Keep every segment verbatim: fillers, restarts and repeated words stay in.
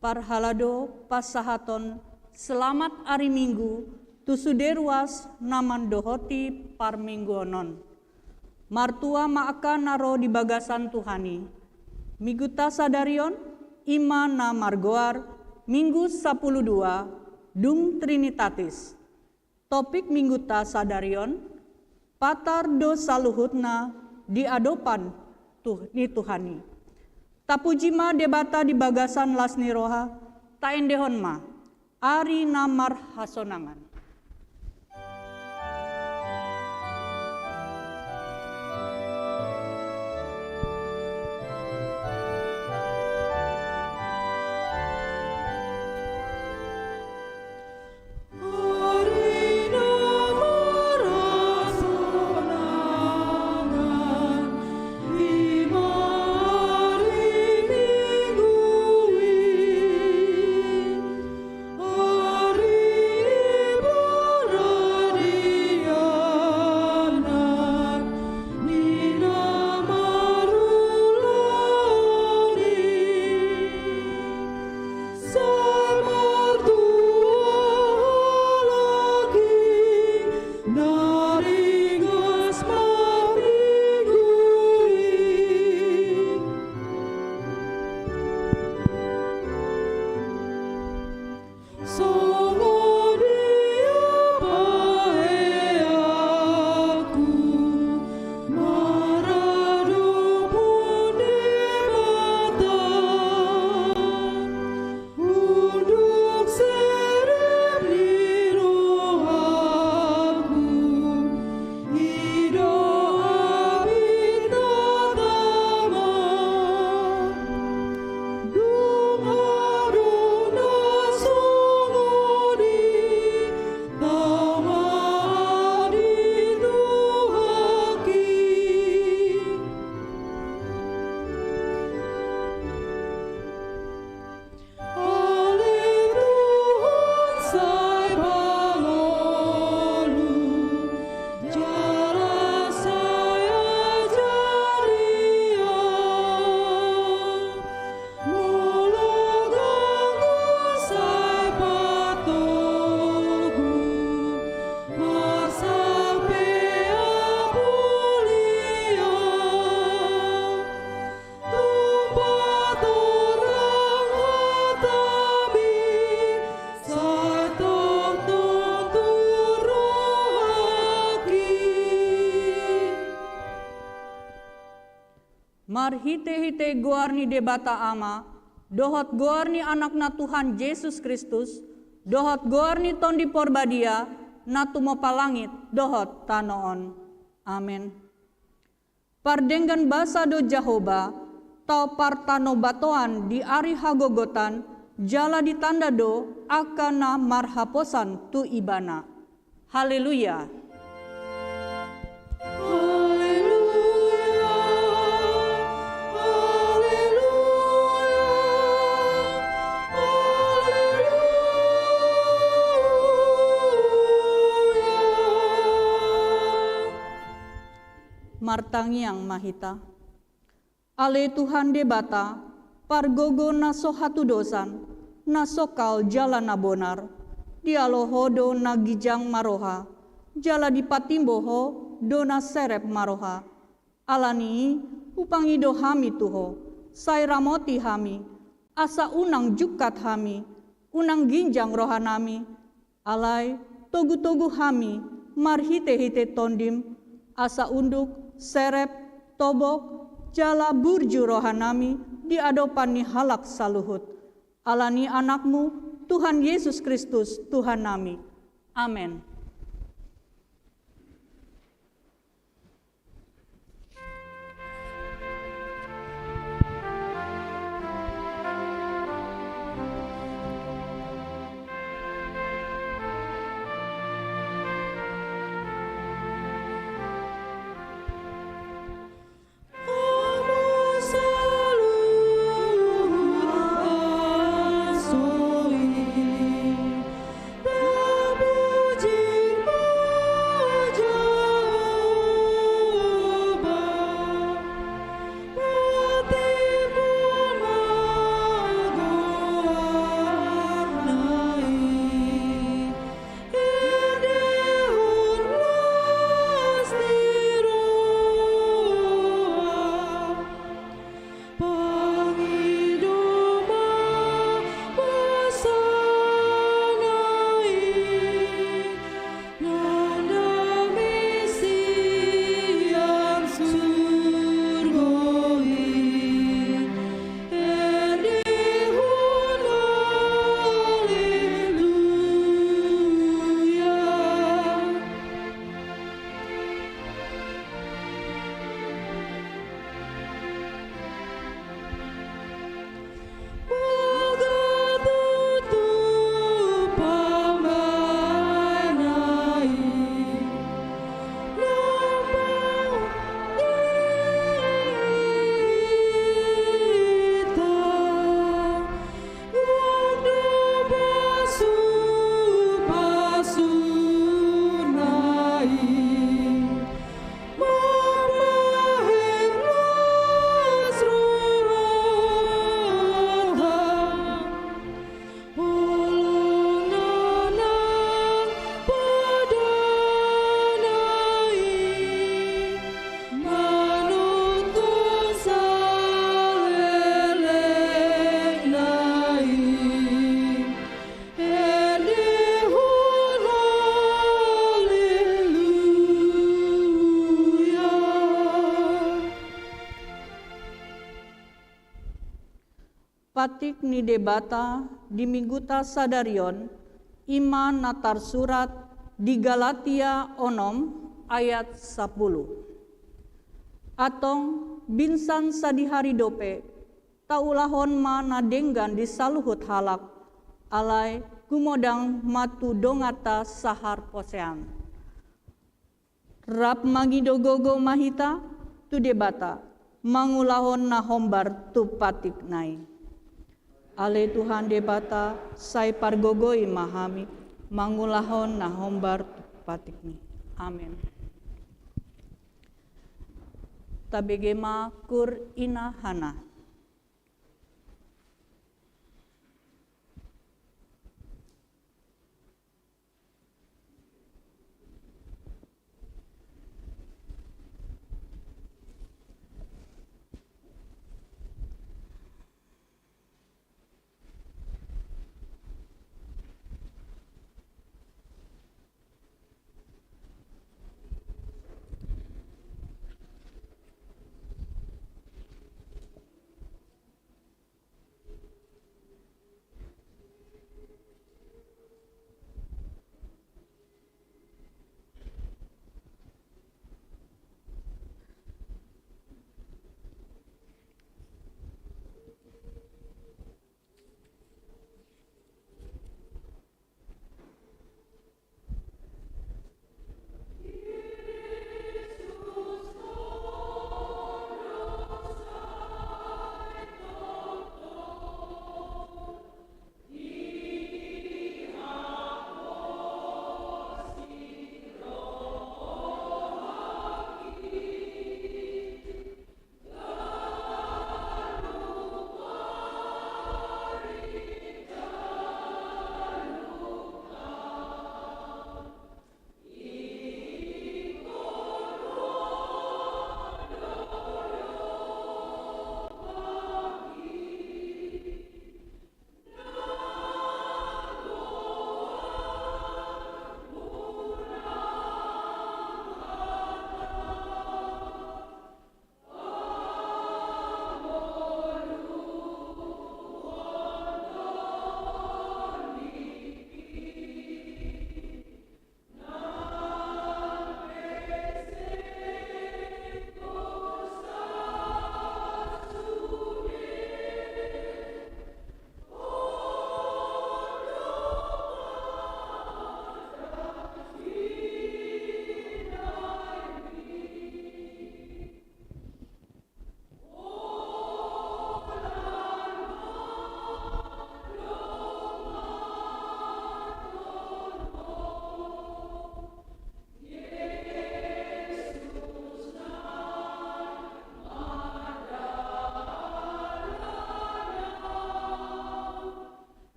Parhalado pasahaton selamat ari Minggu tu sude ruas na mandohoti parmingguon on. Martua ma angka na ro di bagasan Tuhan i. Mingguta sadari on, i ma na margoar Minggu sapuluh dua, dung Trinitatis. Topik Mingguta sadari on, patar do saluhutna di adopan tu-, ni Tuhan i. Tapuji ma Debata di bagasan las ni roha, taendehon ma ari na marhasonangan. Marhite-hite goar ni Debata Ama, dohot goar ni Anakna Tuhan Jesus Kristus, dohot goar ni Tondi Porbadia, na tumompa langit dohot tano on. Amen. Pardenggan basa do Jahowa, tao partanobatoan di ari hagogotan, jala ditanda do angka na marhaposan tu Ibana. Haleluya! Haleluya! Haleluya! Haleluya! Martangiang ma hita. Ale Tuhan Debata, pargogo na so hatudosan, na songkal jala na bonar, dialo Ho do na ginjang maroha, jala dipatimbo Ho do na serep maroha. Ala ni i, hupangido hami tu Ho, sai ramoti hami, asa unang jungkat hami, unang ginjang rohanami, alai togu-togu hami marhite-hite Tondim, asa unduk, serep, tobok, jala burju rohanami di adopan ni halak saluhut. Ala ni Anakmu, Tuhan Jesus Kristus, Tuhannami. Amen. Patik ni Debata di mingguta sadari on, i ma na tarsurat di Galatia onom ayat sapuluh. Antong, binsan sadihari dope, taulahon ma na denggan di saluhut halak, alai gumodang ma tu donganta saharposean. Rap mangido gogo ma hita tu Debata, mangulahon na hombar tu patikna i. Ale Tuhan Debata, sai pargogoi ma hami, mangulahon na hombar tu patikmi. Amen. Tabege ma kur ina Hana.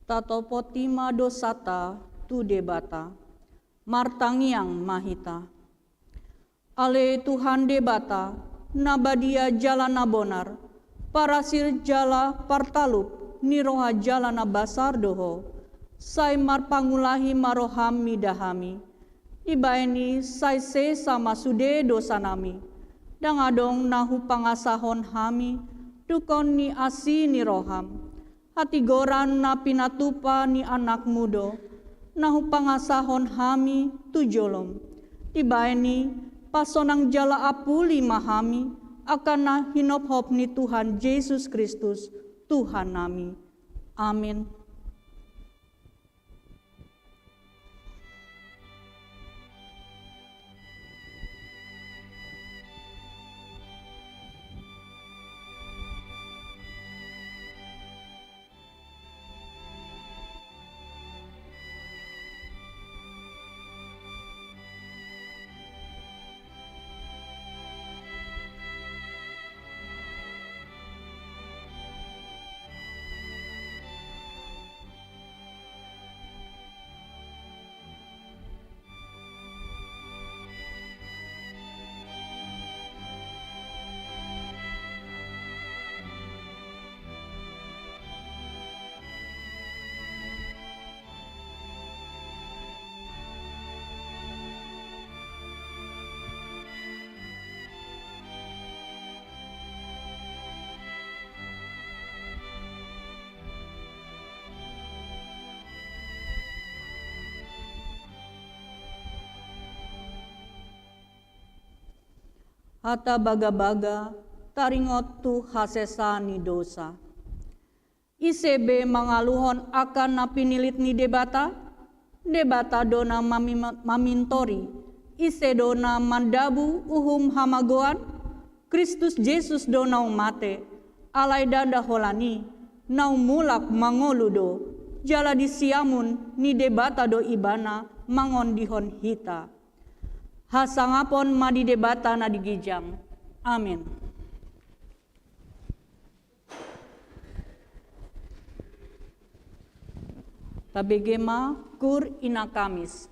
Tatopoti ma dosanta tu Debata. Martangiang ma hita. Ale Tuhan Debata, na badia jala na bonar, parasir jala partalup ni roha jala na basar do Ho, sai marpangulahi ma roham mida hami. Dibahen i sai sesa ma sude dosanami, ndang adong na hupangasahon hami dungkon ni asi ni roham. Hatigoran na pinatupa ni Anakmu do na hupangasahon hami tu jolom. Dibahen i pasonang jala apuli ma hami angka na hinophop ni Tuhan Jesus Kristus, Tuhannami. Amin. Hata bagabaga taringot tu hasesaan ni dosa. Ise be mangaluhon angka na pinilit ni Debata? Debata do na mami-, mamintori. Ise do na mandabu uhum hamagoan? Kristus Jesus do naung mate, alai ndada holan i, naung mulak mangolu do, jala di siamun ni Debata do Ibana mangondihon hita. Hasangapon ma di Debata na di ginjang. Amin. Tabege ma kur ina Kamis.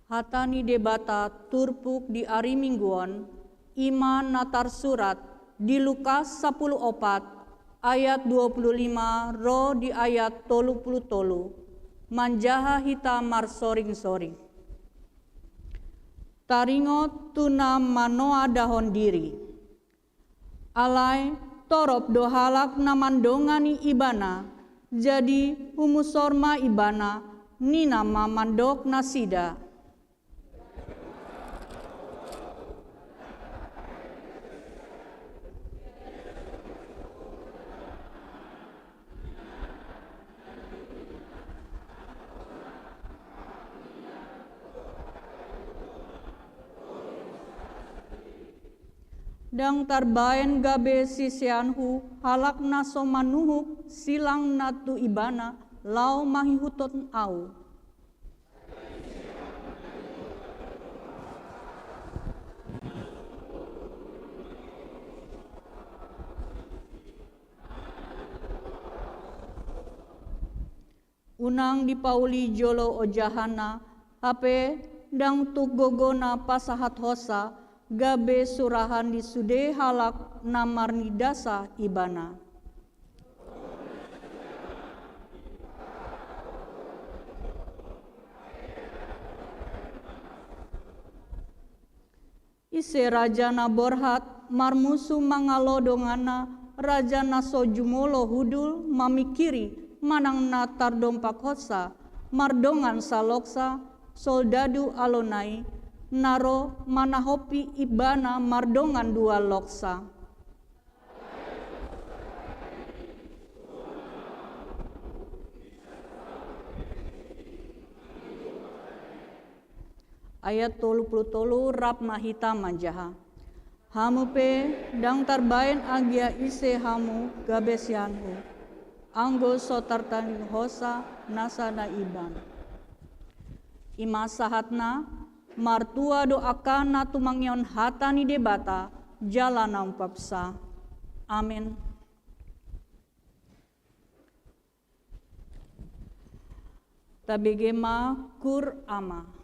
Hata ni Debata turpuk di ari Minggu on, i ma na tarsurat di Lukas sapuluh opat ayat dua puluh lima ro di ayat tolu puluh tolu, manjaha hita marsoring-soring. Taringot tu na manoadahon diri. Alai torop do halak na mandongani ibana, jadi humusor ma ibana, ninna ma mandok nasida. Ndang tarbaen gabe siseanhu halak na so manuhuk silang na tu ibana laho mangihuthon ahu. Unang dipauli jolo ojahanna, hape ndang tuk gogona pasahathonsa, gabe surahan di sude halak na marnidasa ibana. Ise raja na borhat marmusu mangalo donganna, raja na so jumolo hundul mamingkiri manang na tardompakhonsa mardongan saloksa soldadu alona i, na ro manahompi ibana mardongan dua loksa. Ayat tolu puluh tolu, rap ma hita manjaha. Hamu pe ndang tarbaen agia ise hamu gabe siseanhu, anggo so tartandinghonsa nasa na ibana. I ma sahatna. Martua do angka na tumangihon hata ni Debata jala na umpasa. Amen. Tabege ma kur ama.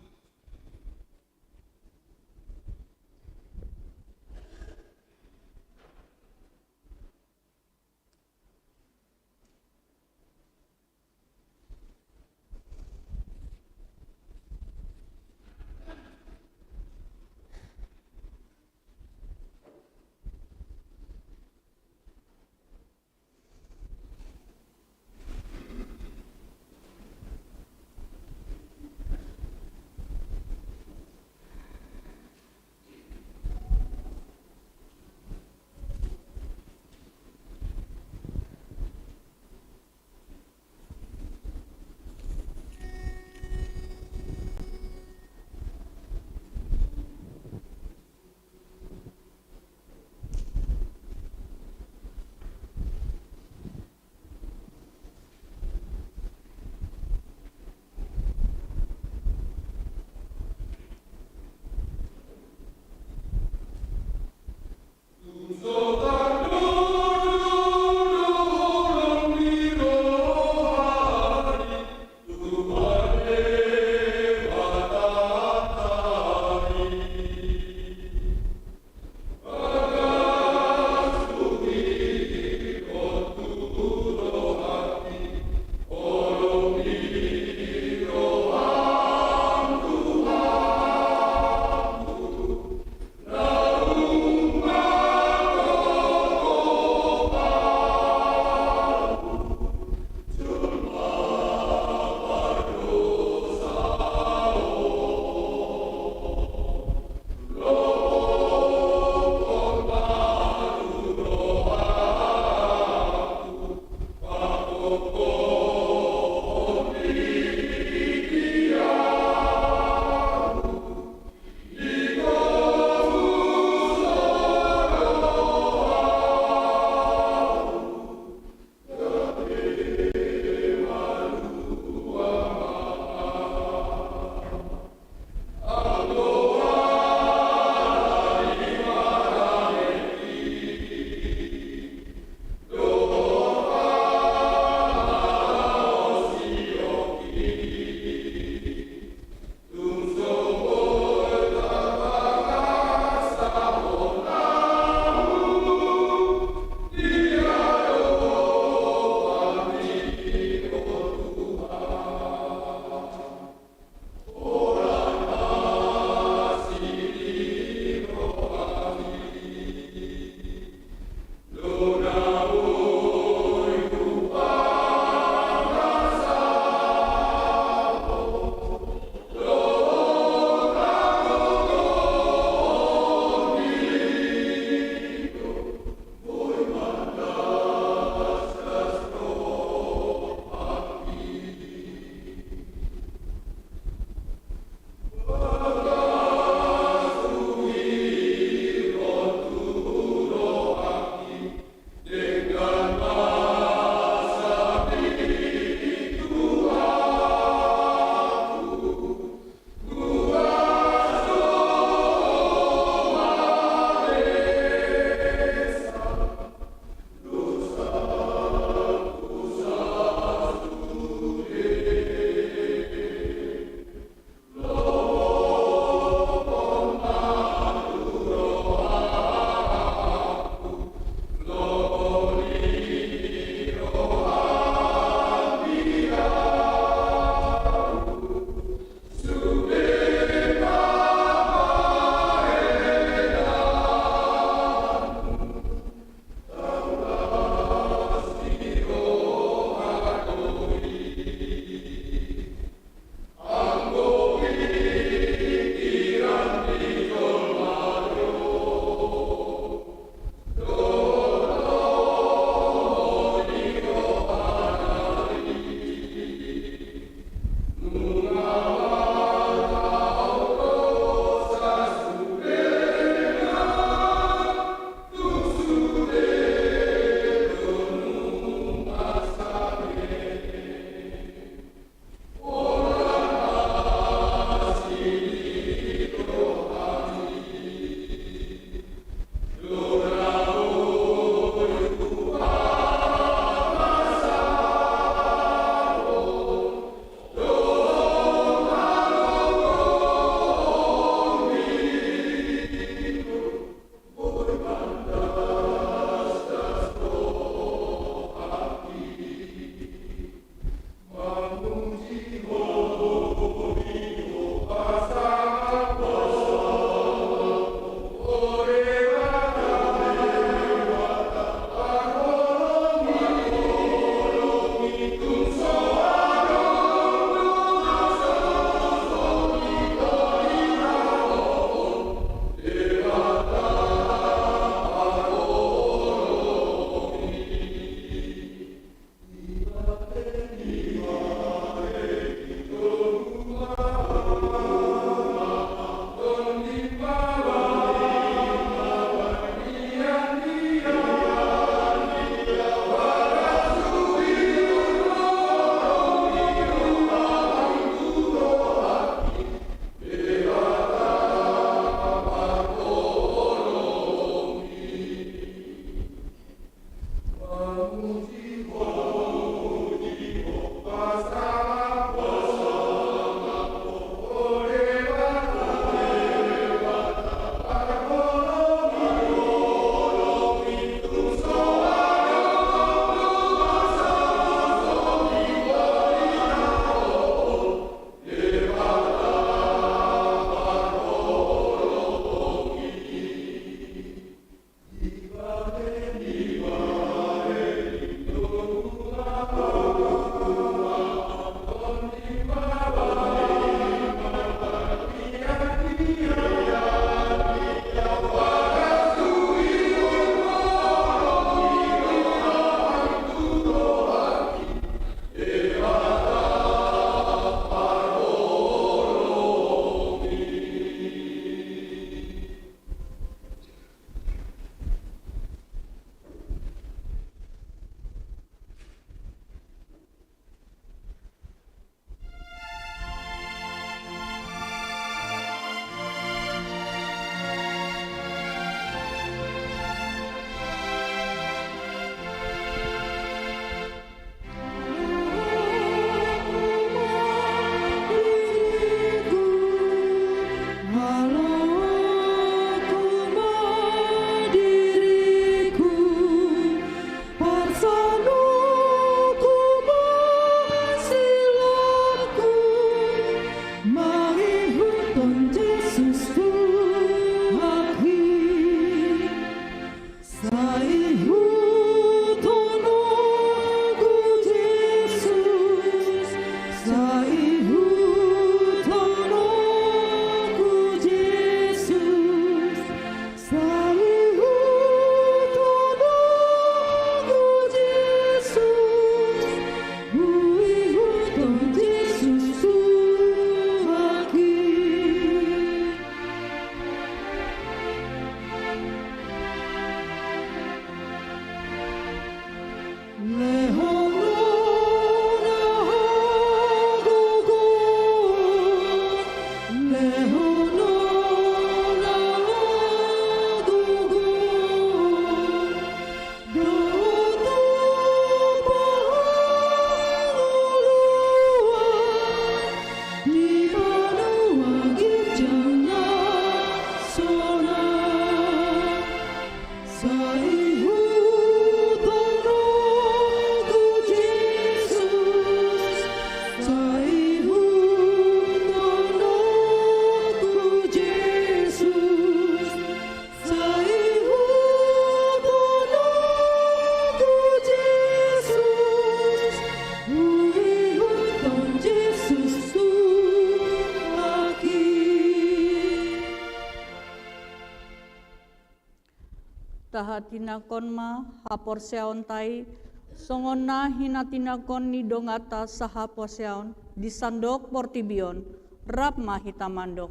Tahatindanghon ma haporseaonta i, songon na hinatindanghon ni donganta sahaporseaon di sandok portibi on. Rap ma hita mandok.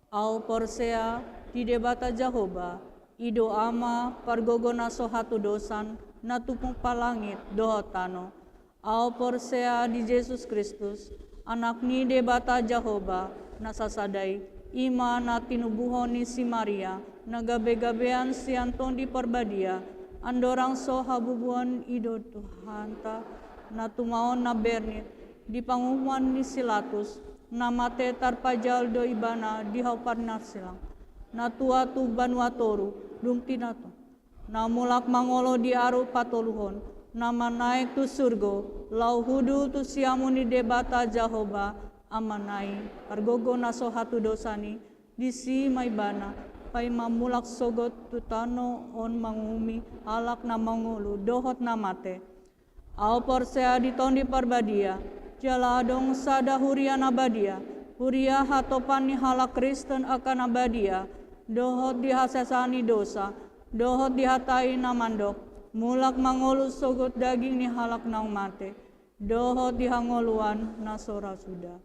Ahu porsea di Debata Jahowa, i do Ama pargogo na so hatudosan, na tumompa langit dohot tano. Ahu porsea di Jesus Kristus, Anak ni Debata Jahowa na sasada i, i ma na tinubuhon ni si Maria, na gabegabean sian Tondi Parbadia, andorang so habubuan i do Tuhanta, na tumaon na bernit, di panguhuman ni si Pilatus, na mate tarpajal do ibana di hau parnasilang, na tua tu banua toru, dung tinato. Na mulak mangolu di ari patoluhon, na manaek tu surgo, laho hundul tu siamun ni Debata Jahowa, Amana i, pargogo na so hatudosan i, disi ma ibana, paima mulak sogot tu tano on manguhumi halak na mangolu dohot na mate. Ahu porsea di Tondi Parbadia, jala adong sada huria na badia, huria hatopan ni halak Kristen angka na badia, dohot di hasesaan ni dosa, dohot di hata i na mandok, mulak mangolu sogot daging ni halak naung mate, dohot di hangoluan na so ra suda.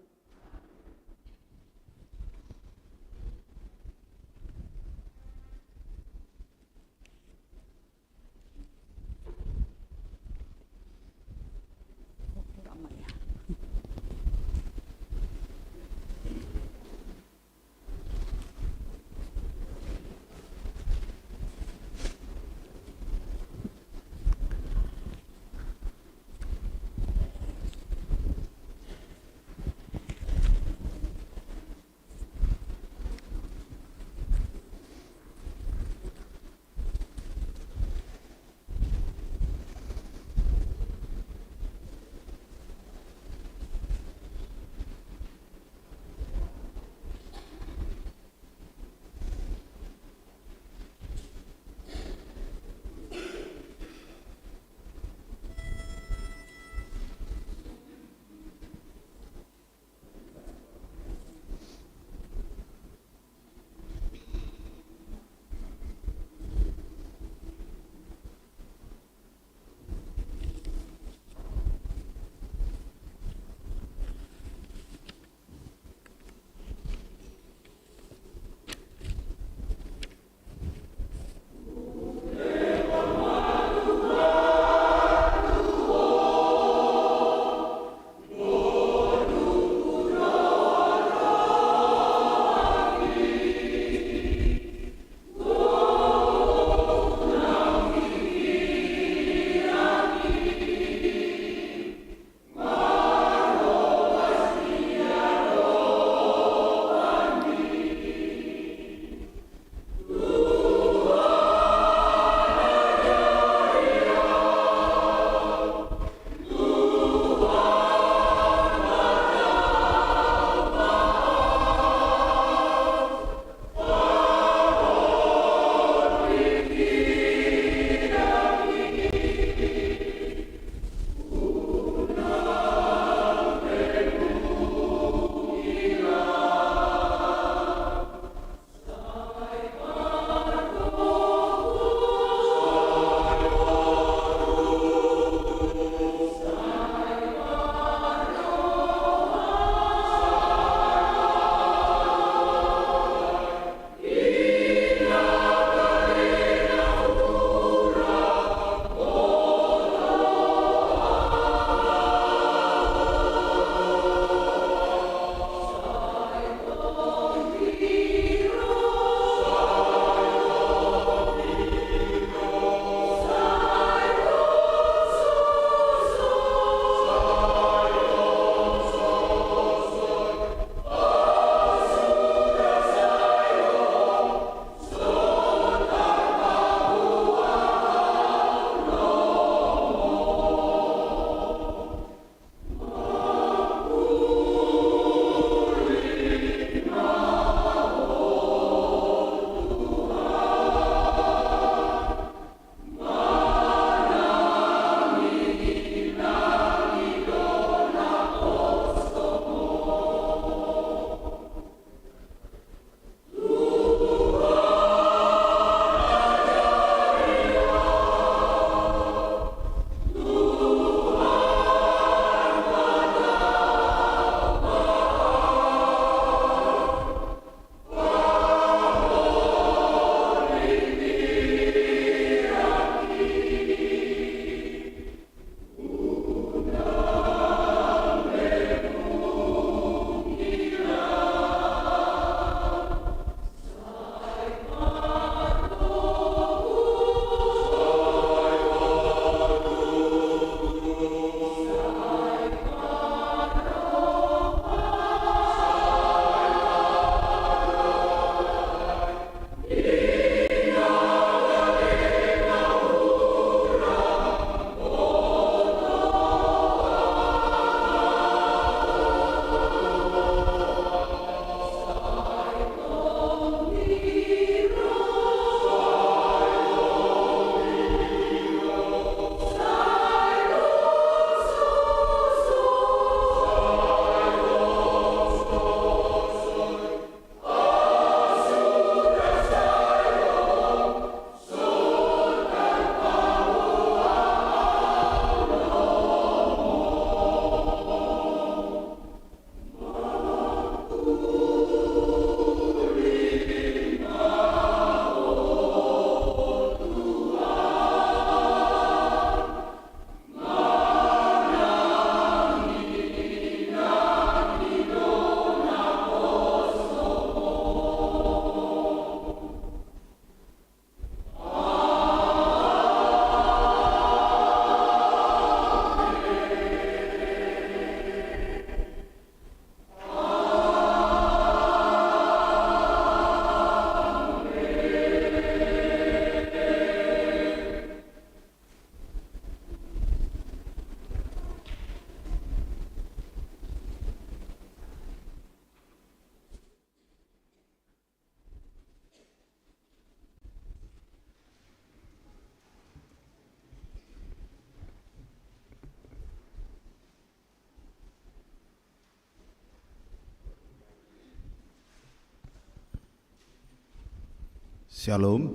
Shalom.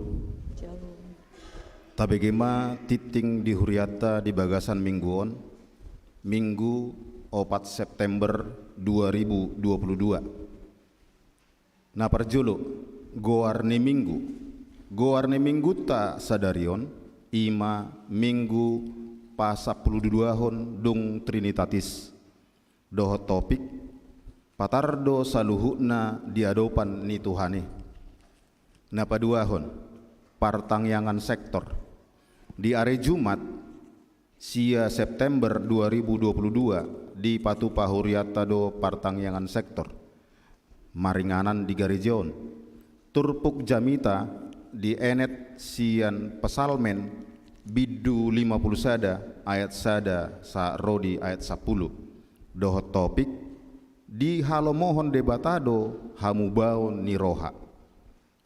Tabege ma tingting di hurianta di bagasan minggu on, Minggu opat September dua ribu dua puluh dua. Na parjolo, goar ni minggu. Goar ni minggunta sadari on, i ma Minggu pasampuluduahon dung Trinitatis. Dohot topik, patar do saluhutna di adopan ni Tuhan i. Na paduahon, partangiangan sektor. Di ari Jumat, sia September dua ribu dua puluh dua, dipatupa hurianta do partangiangan sektor maringanan di gareja on. Turpuk jamita dienet sian Psalmen bindu lima puluh sada ayat sada sahat ro di ayat sampulu. Dohot topik, dihalomohon Debata do hamubaon ni roha.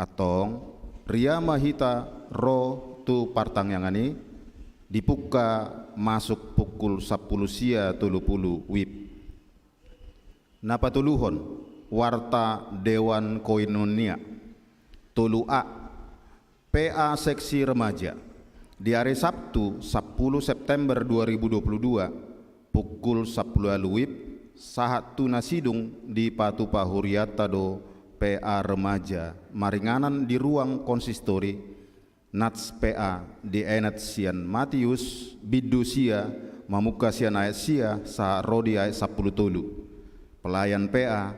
Antong, ria ma hita ro tu partangiangan i, dipungka masuk pukul sampulu sia tolu pulu wib. Na patoluhon, warta Dewan Koinonia. Tolu A, P A Seksi Remaja. Di ari Sabtu, sampulu September dua ribu dua puluh dua, pukul sampulu ualu wib, sahat tu na sidung dipatupa hurianta do P A Remaja, maringanan di ruang konsistori, nats P A dienet sian Matius bindu sia, mamungka sian ayat sia sahat ro di ayat sampulu tolu. Pelayan P A,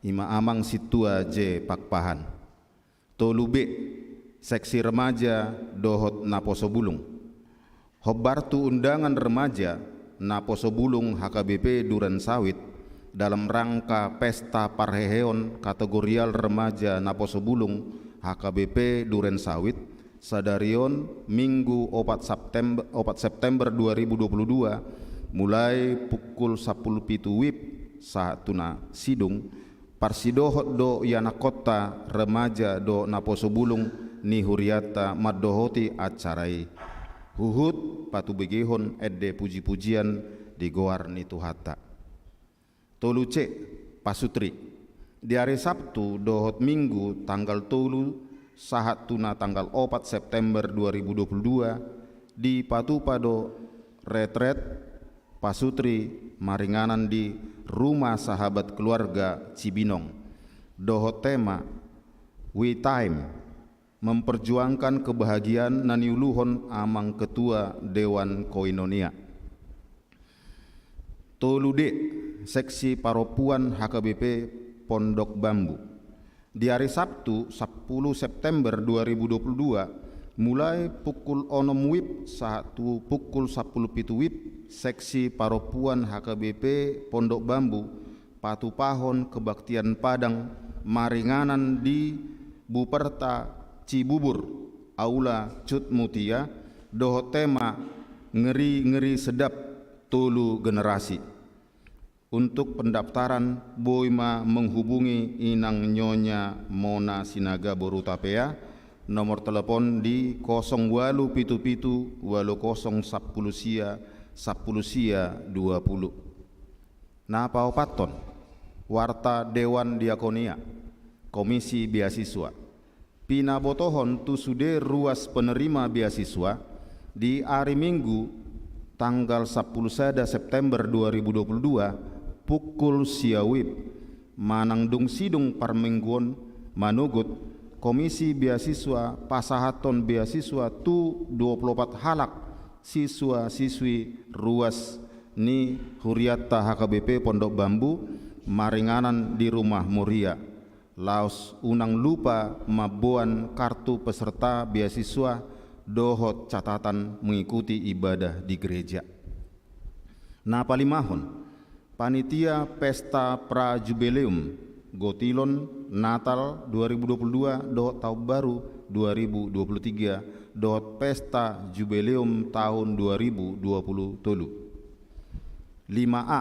i ma Amang Sintua J Pakpahan. Tolu B, Seksi Remaja dohot Naposo Bulung. Hombar tu undangan remaja Naposo Bulung H K B P Duren Sawit dalam rangka pesta parheheon kategorial remaja Naposo Bulung H K B P Duren Sawit, sadari on Minggu opat September, opat September dua ribu dua puluh dua, mulai pukul sampulu pitu wib sahat tu na sidung, parsidohot do ianakhonta remaja dohot Naposo Bulung ni hurianta mandohoti acara i. Huhut patubegehon ende pujipujian di goar ni Tuhanta. Tolu C, Pasutri. Di ari Sabtu dohot Minggu tanggal tolu sahat tu na tanggal opat September dua ribu dua puluh dua, dipatupa do retret Pasutri maringanan di Rumah Sahabat Keluarga Cibinong. Dohot tema, We Time, memperjuangkan kebahagiaan na niuluhon Amang Ketua Dewan Koinonia. Tolu D, Seksi Parompuan H K B P Pondok Bambu. Di ari Sabtu, sampulu September dua ribu dua puluh dua, mulai pukul onom wib sahat tu pukul sampulu pitu wib, Seksi Parompuan H K B P Pondok Bambu patupahon kebaktian Padang maringanan di Buperta Cibubur, Aula Cut Mutia, dohot tema Ngeri-ngeri Sedap Tolu Generasi. Untuk pendaftaran, boi ma menghubungi Inang Nyonya Mona Sinaga boru Tapea, nomor telepon di kosong ualu pitu pitu ualu kosong sampulu sia sampulu sia dua pulu. Na paopathon, warta Dewan Diakonia, Komisi Beasiswa. Pinabotohon tu sude ruas penerima beasiswa, di ari Minggu tanggal sampulu sada September dua ribu dua puluh dua, pukul sia wib, manang dung sidung parmingguon manogot, Komisi Beasiswa pasahathon beasiswa tu dua pulu opat halak siswa-siswi ruas ni hurianta H K B P Pondok Bambu maringanan di Rumah Moria. Laos unang lupa mamboan kartu peserta beasiswa dohot catatan mengikuti ibadah di gereja. Na palimahon, panitia pesta pra jubileum, gotilon Natal dua ribu dua puluh dua dohot taon baru dua ribu dua puluh tiga dohot pesta jubileum taon dua ribu dua puluh tolu. Lima A,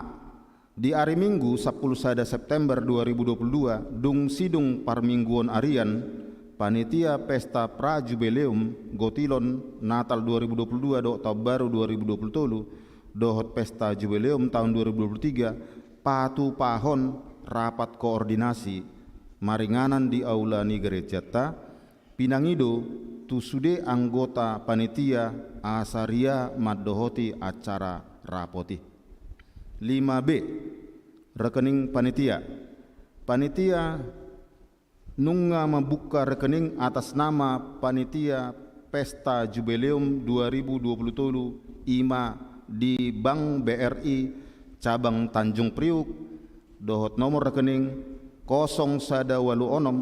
di ari Minggu sampulu sada September dua ribu dua puluh dua, dung sidung parmingguon arian, panitia pesta pra jubileum, gotilon Natal dua ribu dua puluh dua dohot taon baru dua ribu dua puluh tolu, dohot pesta jubileum taon dua ribu dua puluh tiga, patupahon rapat koordinasi maringanan di aula ni gerejanta, Pinangido tu sude anggota panitia asa ria mandohoti acara rapot i. Lima B. Rekening panitia. Panitia nunga mambuka rekening atas nama panitia Pesta Jubileum dua ribu dua puluh tolu, i ma di Bank B R I Cabang Tanjung Priuk, dohot nomor rekening kosong sada walu onom,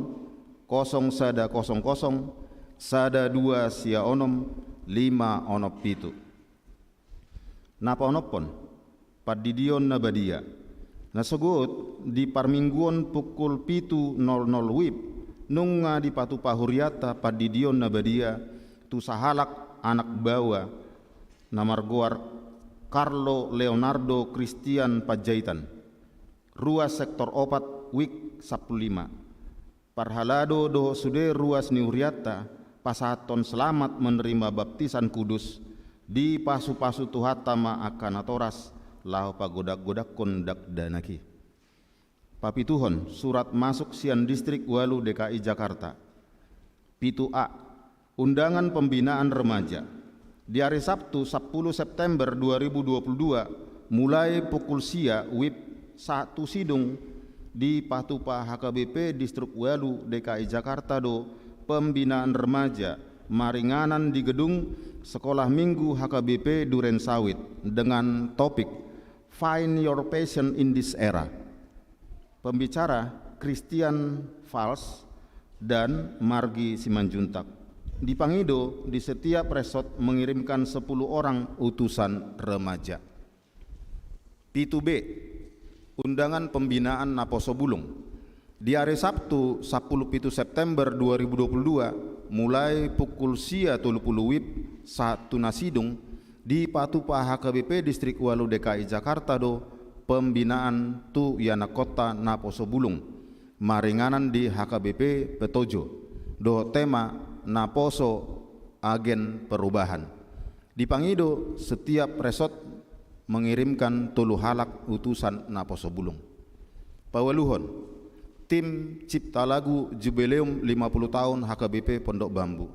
kosong sada kosong kosong, sada dua sia onom, lima onom pitu. Na paonomhon, pandidion na badia. Na sogot di parmingguon pukul pitu nol nol wib, nunga dipatupa hurianta pandidion na badia tu sahalak anak baoa na margoar Carlo Leonardo Christian Panjaitan, ruas sektor opat, wik sampulu lima. Parhalado dohot sude ruas ni hurianta, pasahathon selamat menerima baptisan kudus, dipasupasu Tuhanta ma angka natoras laho pagodakgodakkon dakdanak i. Papituhon, surat masuk sian Distrik Walu D K I Jakarta. Pitu A. Undangan pembinaan remaja. Di ari Sabtu, sampulu September dua ribu dua puluh dua, mulai pukul sia wib sahat tu sidung, dipatupa H K B P Distrik Walu D K I Jakarta do pembinaan remaja maringanan di gedung Sekolah Minggu H K B P Duren Sawit dengan topik Find Your Passion in This Era. Pembicara Christian Fals dan Margi Simanjuntak. Dipangido di setiap resort mengirimkan sepuluh orang utusan remaja. Pitu B. Undangan pembinaan naposo bulung. Di ari Sabtu, sampulu pitu September dua ribu dua puluh dua, mulai pukul sia tolu pulu wib sahat tu na sidung, dipatupa H K B P Distrik Walu D K I Jakarta do pembinaan tu ianakhonta naposo bulung, maringanan di H K B P Petojo, dohot tema naposo agen perubahan. Dipangido setiap resort mengirimkan tolu halak utusan naposo bulung. Paualuhon, tim cipta lagu Jubileum lima puluh tahun H K B P Pondok Bambu.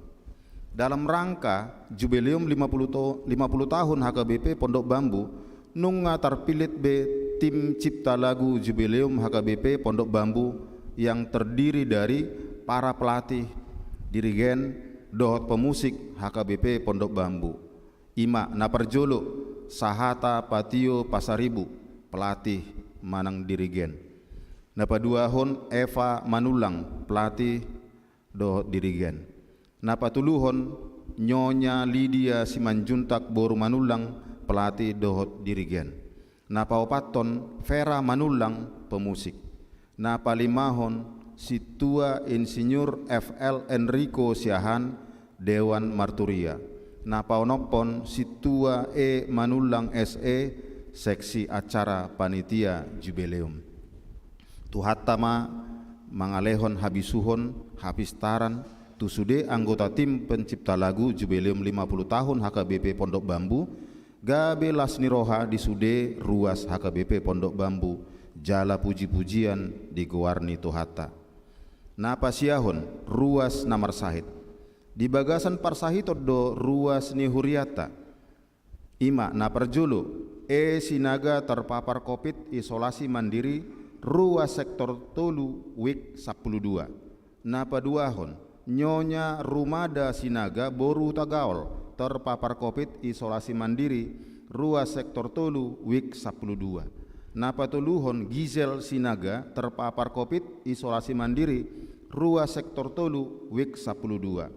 Dalam rangka Jubileum lima puluh to-, lima puluh tahun H K B P Pondok Bambu, nunga tarpillit be tim cipta lagu Jubileum H K B P Pondok Bambu yang terdiri dari para pelatih, dirigen, dohot pemusik H K B P Pondok Bambu. I ma na parjolo, Sahata Patio Pasaribu, pelatih manang dirigen. Na paduahon, Eva Manullang, pelatih dohot dirigen. Na patoluhon, Nyonya Lydia Simanjuntak boru Manullang, pelatih dohot dirigen. Na paopathon, Vera Manullang, pemusik. Na palimahon, Sintua Insinyur F L Enrico Siahaan, Dewan Marturia. Na paonomhon, Sintua E Manullang S E, seksi acara panitia Jubileum. Tuhanta ma mangalehon habisuhon, hapistaran, tu sude anggota tim pencipta lagu Jubileum lima puluh tahun H K B P Pondok Bambu, gabe las ni roha di sude ruas H K B P Pondok Bambu, jala pujipujian di goar ni Tuhanta. Na pasiahon, ruas na marsahit. Di bagasan parsahiton do ruas ni hurianta. I ma na parjolo, E Sinaga terpapar covid isolasi mandiri, ruas sektor tolu, wik sampulu dua. Na paduahon, Nyonya Rumada Sinaga boru Hutagaol terpapar covid isolasi mandiri, ruas sektor tolu, wik sampulu dua. Na patoluhon, Gizel Sinaga terpapar covid isolasi mandiri, ruas sektor tolu, wik sampulu dua.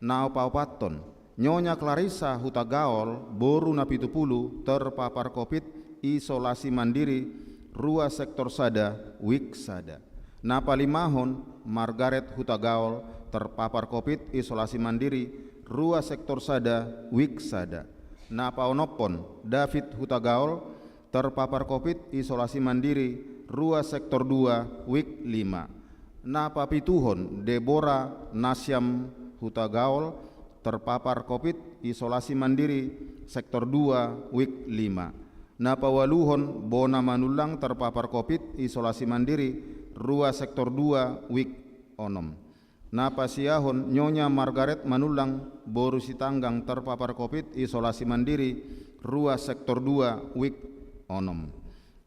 Na paopathon, Nyonya Clarissa Hutagaol boru Napitupulu terpapar covid isolasi mandiri, ruas sektor sada, wik sada. Na palimahon, Margaret Hutagaol terpapar covid isolasi mandiri, ruas sektor sada, wik sada. Na paonomhon, David Hutagaol terpapar covid isolasi mandiri, ruas sektor dua, wik lima. Na papituhon, Deborah Nasyam Hutagaol terpapar covid isolasi mandiri, sektor dua, wik lima. Na paualuhon, Bona Manullang terpapar covid isolasi mandiri, ruas sektor dua, wik onom. Na pasiahon, Nyonya Margaret Manullang, boru Sitanggang, terpapar covid, isolasi mandiri, ruas sektor dua, wik onom.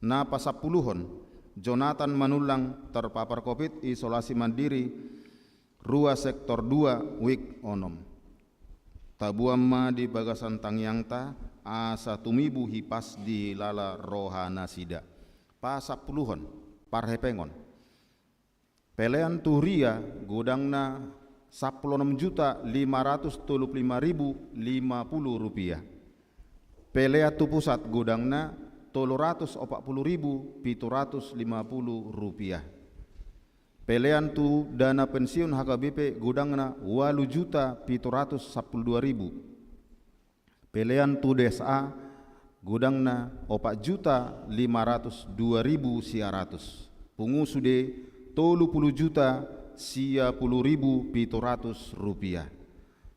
Na pasampuluhon, Jonathan Manullang, terpapar covid, isolasi mandiri, ruas sektor dua, wik onom. Taboan ma di bagasan tangiangta, asa tumibu hipas di lala rohanasida. Pasampuluhon, parhepengon. Pelean tu huria, godangna sampulu onom juta lima ratus tolu pulu lima ribu lima pulu rupiah. Pelean tu pusat, godangna tolu ratus opat pulu ribu pitu ratus lima pulu rupiah. Pelean tu dana pensiun H K B P, godangna ualu juta pitu ratus sampulu dua ribu. Pelean tu D S A, godangna opat juta lima ratus dua ribu sia ratus. Pungu sude tolu pulu juta sia pulu ribu pitu ratus rupiah.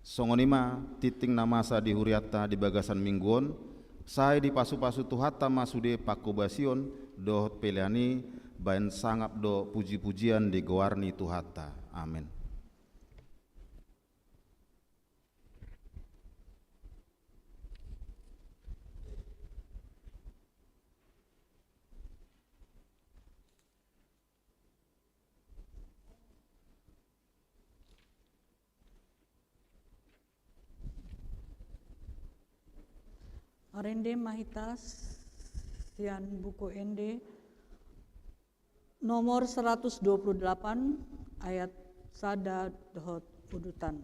Songon i ma tingting na masa di hurianta di bagasan minggu on, sai dipasupasu Tuhanta ma sude pangkobasion dohot pelean i, baen sangap dohot pujipujian di goar ni Tuhanta. Amen. Marende ma hita sian Buku Ende nomor seratus dua puluh delapan, ayat sada dohot udutan.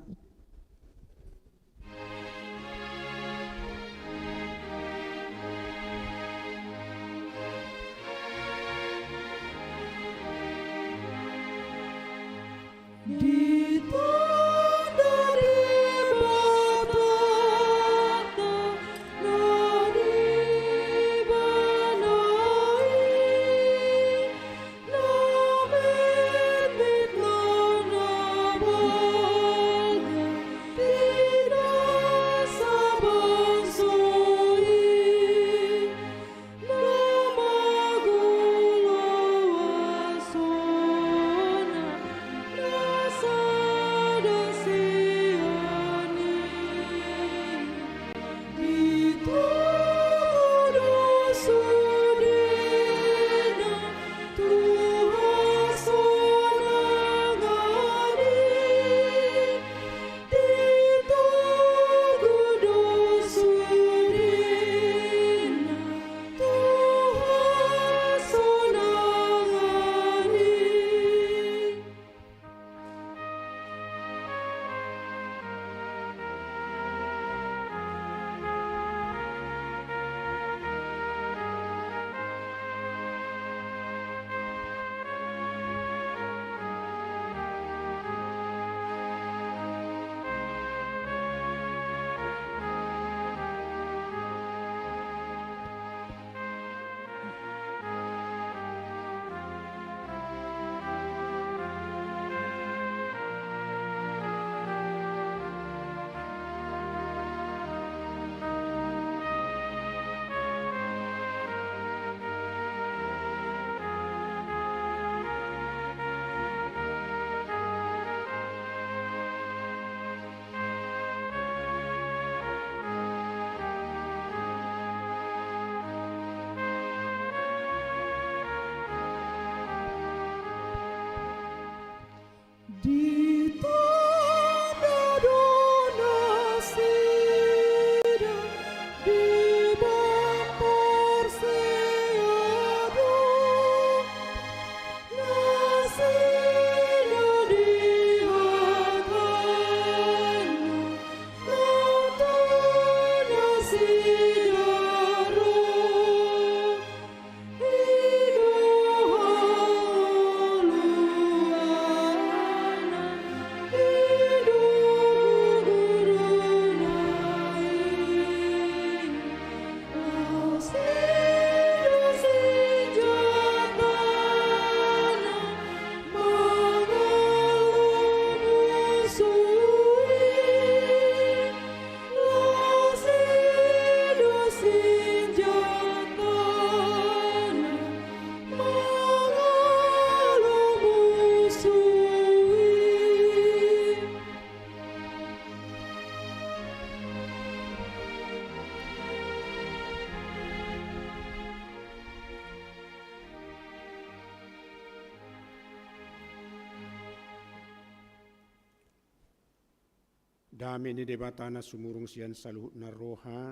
Dame ni Debata na sumurung sian saluhutna roha,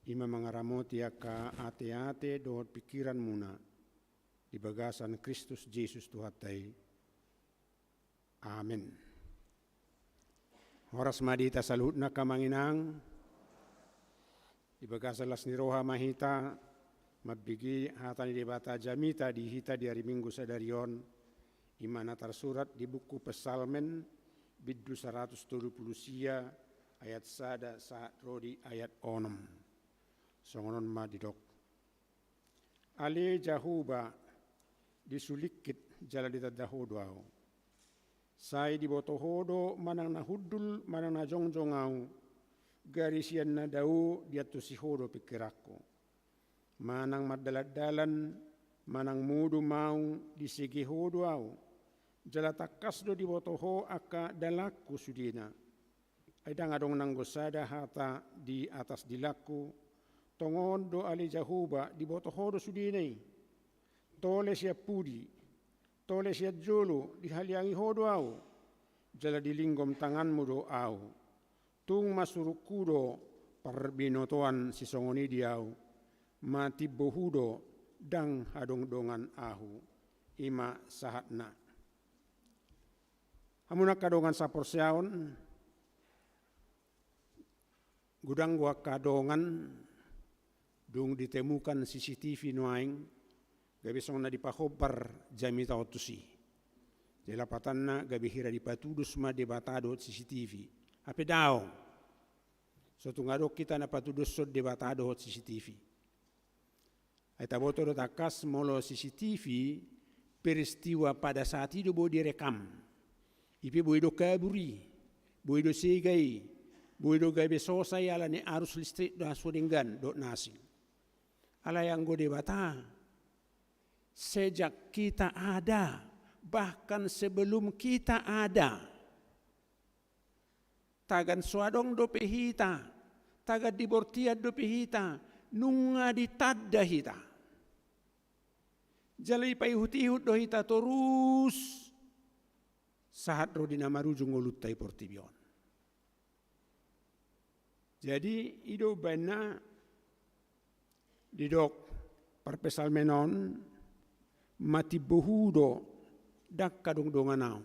i ma mangaramoti angka ateate dohot pingkiranmuna di bagasan Kristus Jesus Tuhanta i. Amen. Horas ma di hita saluhutna, angka amang inang. Di bagasan las ni roha ma hita mambege hata ni Debata jamita di hita di ari Minggu sadari on, i ma na tarsurat di buku Psalmen, bindu saratus tolu pulu sia, ayat sada sahat ro di ayat onom. Songon on ma didok: Ale Jahowa, disulingkit jala ditanda Ho do ahu. Sai diboto Ho do manang na hundul manang na jongjong ahu, gari sian na dao diantusi Ho do pingkiranku. Manang mardalandalan manang modom ahu, disege Ho do ahu, jala tangkas do diboto Ho angka dalanku sudena. Ai ndang adong nanggo sada hata di atas dilangku, tongon do ale Jahowa diboto Ho do sudena i. Tole sian pudi, tole sian jolo dihaliangi Ho do ahu, jala dilinggom tanganmu do ahu. Tung ma surungku do parbinotoan sisongon i di ahu, matimbo Hu do ndang hadongdongan ahu. I ma sahatna. Hamu angka dongan saporseaon, godang do angka dongan dung ditemukan C C T V nuaeng, gabe songon na dipahombar jamita on tusi. Jadi lapatanna gabe hira dipatudos ma Debata dohot C C T V. Hape daong. So tung adong hita na patudoshon Debata dohot C C T V. Ai taboto do tangkas molo C C T V, peristiwa pada saat i do boi direkam. I pe boi do kabur i, boi do sega i, boi do gabe sosa i ala ni arus listrik dohot na so denggan dohot na asing. Alai anggo Debata, sejak kita ada, bahkan sebelum kita ada, tagan so adong dope hita, tagan di bortian dope hita, nunga ditanda hita. Jala dipaihutihut do hita torus sahat ro di na marujung ngolunta i portibi on. Jadi i do umbahen na didok parpsalmen on, matimbo Hu do, ndang hadongdongan ahu.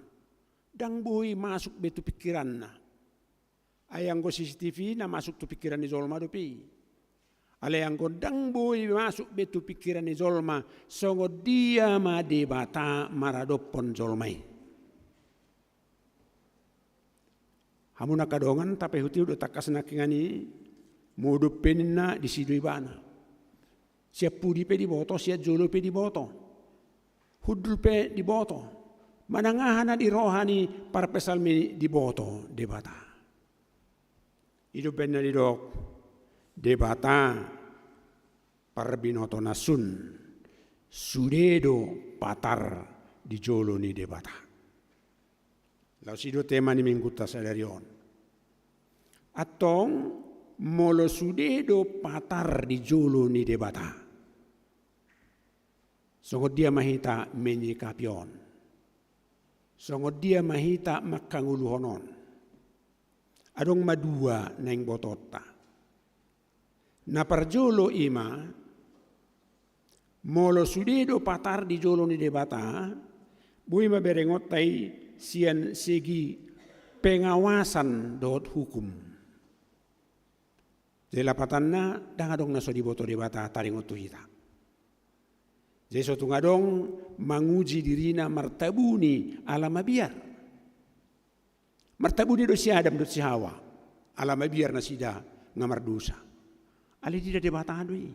Ndang boi masuk be tu pingkiranna. Ai anggo C C T V na masuk tu pingkiran ni jolma dope i. Alai anggo ndang boi masuk be tu pingkiran ni jolma, songon dia ma Debata maradophon jolma i? Hamu angka dongan, tapaihutihut do tangkas nangkiningan i, modom pe ninna, disi do ibana. Sian pudi pe diboto, sian jolo pe diboto. Hundul pe diboto. Manang aha na di roha ni parpsalmen i diboto Debata. I do umbahen na didok, Debata parbinoto na sun, sude do patar di jolo ni Debata. Laos i do tema ni Minggunta sadari on. Antong, molo sude do patar di jolo ni Debata, songon dia ma hita menyikapi on? Songon dia ma hita manghangoluhon on? Adong ma dua naeng botoonta. Na parjolo i ma, molo sude do patar di jolo ni Debata, boi ma berengonta i sian segi pengawasan dohot hukum. Jadi lapatanna, ndang adong na so diboto Debata taringot tu hita. Jadi so tung adong manguji dirina martabuni ala mabiar. Martabuni do si Adam dohot si Hawa, ala mabiar nasida nga mardosa. Alai diida Debata do i.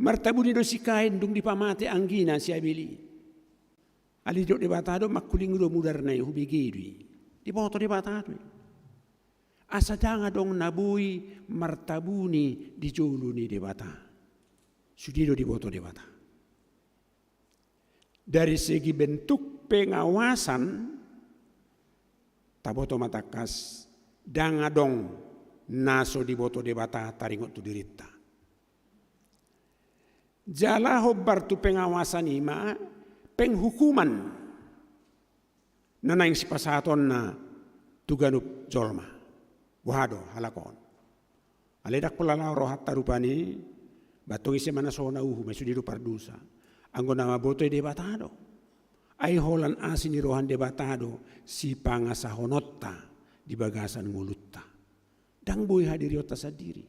Martabuni do si Kain dung dipamate anggina si Abel i. Alai didok Debata do, mangkuling do mudarna i, hubege do i. Diboto Debata do i. Asa ndang adong na boi martabuni di jolo ni Debata. Sude do diboto Debata. Dari segi bentuk pengawasan, taboto ma tangkas, ndang adong na so diboto Debata taringot tu dirinta. Jala hombar tu pengawasan i ma penghukuman na naeng sipasahatonna tu ganup jolma. Boha do halak on? Alai ndang pola laho rohanta rupani, ba antong ise ma na so na uhu, ma i sude do pardosa. Anggo na mamboto i Debata do. Ai holan asi ni roha ni Debata do sipangasahononta di bagasan ngolunta. Ndang boi hadirionta sandiri.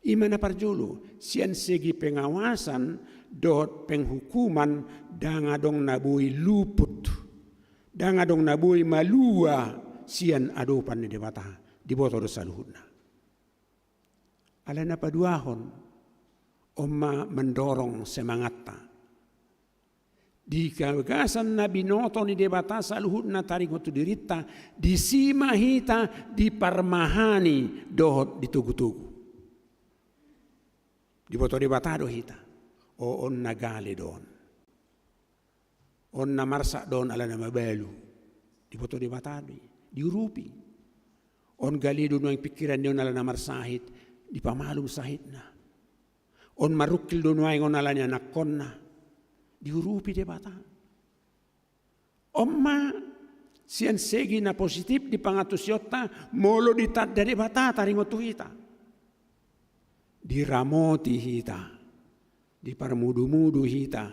I ma na parjolo, sian segi pengawasan dohot penghukuman ndang adong na boi luput, ndang adong na boi malua sian adopan ni Debata, diboto do saluhutna. Alai na paduahon, on ma mandorong semangatta. Di bagasan na binoto ni Debata saluhutna taringot tu dirinta, disi ma hita diparmahani dohot ditogutogu. Diboto Debata do hita. O, on na gale do on. On na marsak do on ala na mabalu. Diboto Debata do i. Diurupi. On gale do nuaeng pingkiran ni on ala na marsahit. Dipamalum sahitna. On marungkil do nuaeng on ala ni anakkonna, diurupi Debata. On ma sian segi na positif di pangantusionta, molo ditanda Debata taringot tu hita. Diramoti hita, diparmudumudu hita,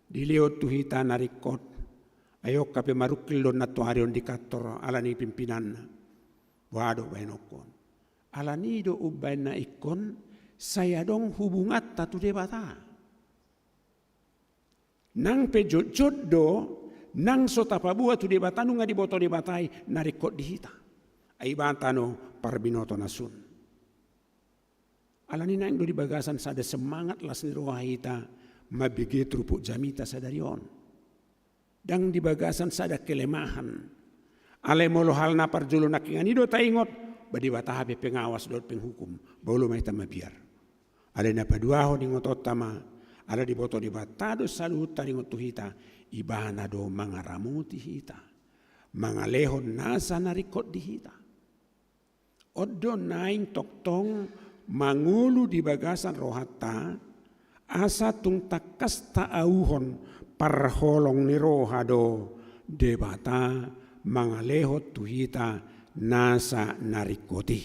dilehon tu hita na ringkot. Ai on hape marungkil do on nantoari on di kantor ala ni pimpinanna. Boha do bahenonku on? Ala ni do umbahen na ingkon sai adong hubunganta tu Debata. Nang pe jotjot do, nang so tapaboa tu Debata, nunga diboto Debata i na ringkot di hita. Ai ibana tano parbinoto na sun. Ala ni naeng do di bagasan sada semangat las ni roha hita mambege turpuk jamita sadari on. Ndang di bagasan sada kelemahan. Alai molo hal na parjolo nangkiningan i do taingot, ba Debata hape pengawas dohot penghukum, ba olo ma hita mabiar. Alai na paduahon ingotonta ma, ala diboto Debata do saluhut taringot tu hita, ibana do mangaramoti hita, mangalehon nasa na ringkot di hita. On do naeng tongtong mangolu di bagasan rohanta, asa tung tangkas taauhon parholong ni roha do Debata mangalehon tu hita nasa na ringkot i.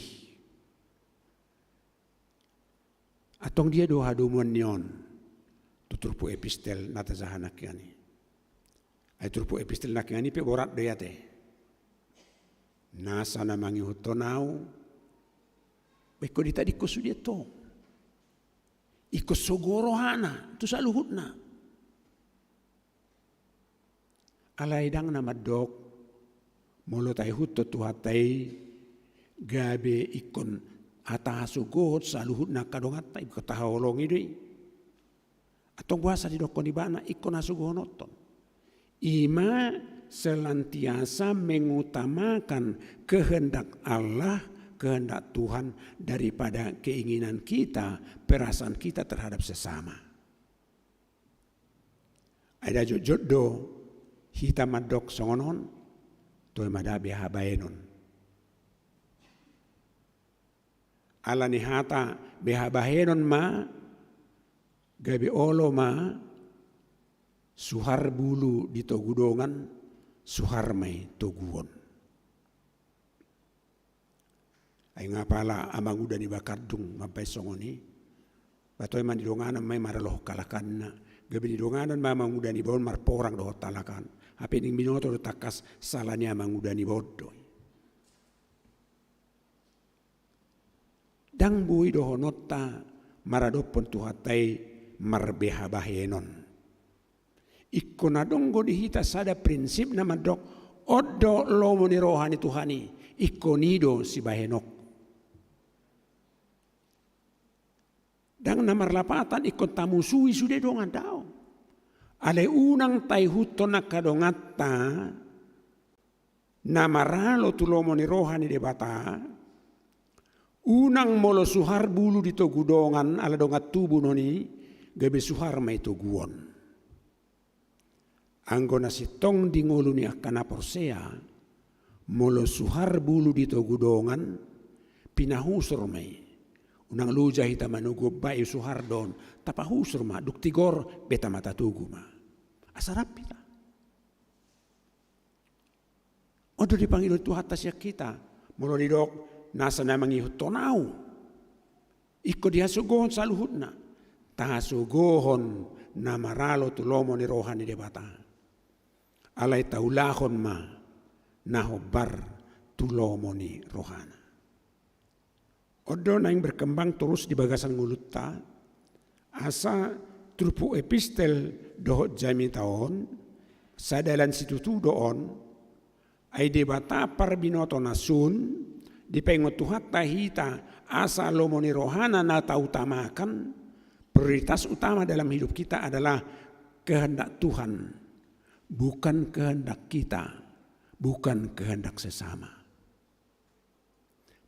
Antong dia do hadomuan ni on tu turpuk epistel na tajaha nangkiningan i? Ai turpuk epistel nangkiningan i pe borat do i ate. Nasa na mangihuthon au, ba ingkon ditadingkon sude antong. Ingkon sogo rohana tu saluhutna. Alai ndang na mandok, molo taihuthon Tuhanta i, gabe ingkon hata hasogohon saluhutna angka donganta, ingkon tahaholongi do i. Antong boasa didokkon ibana ingkon hasogohononton? I ma senantiasa mengutamakan kehendak Allah, kehendak Tuhan daripada keinginan kita, perasaan kita terhadap sesama. Ai nda jotjot do hita mandok songon on, toe ma nda beha bahenon. Ala ni hata beha bahenon ma, gabe olo ma, suhar bulu di togu dongan, suhar ma i toguon. Ai nga pala amanguda ni Bakandung mambaen songon i, ba toe ma nidonganan ma i maralohon halak an na, gabe nidonganan ma amanguda niba on marporang dohot halak an. Hape naeng binoto do tangkas sala ni amanguda niba on do i. Ndang boi dohononta maradophon Tuhanta i marbeha bahenon. Ingkon adong do di hita sada prinsip na mandok, on do lomo ni roha ni Tuhan i, ingkon i do sibahenonku. Ndang na marlapatan ingkon tamusui sude dongan, daong. Alai unang taihuthon angka donganta na maralo tu lomo ni roha ni Debata, unang molo suhar bulu di togu dongan, ala dongan tubu non i, gabe suhar ma i toguon. Anggo na sintong di ngolu ni angka na porsea, molo suhar bulu di togu dongan, pinahusur ma i. Unang loja hita manogu, ba i suhar do on, tapahusur ma, dung tigor, beta ma tatogu ma. Asa rap hita. On do dipangidoti Tuhanta sian hita, molo didok nasa na mangihuthon au. Ingkon dihasogohon saluhutna, tahasogohon na maralo tu lomo ni roha ni Debata. Alai taulahon ma na hombar tu lomo ni rohana. On do naeng berkembang torus di bagasan ngolunta, asa turpuk epistel dohot jamita on, sadalan situtu do on, ai Debata parbinoto na sun, dipaingot Tuhanta hita, asa lomo ni rohana na tautamakan, prioritas utama dalam hidup kita adalah kehendak Tuhan, bukan kehendak kita, bukan kehendak sesama.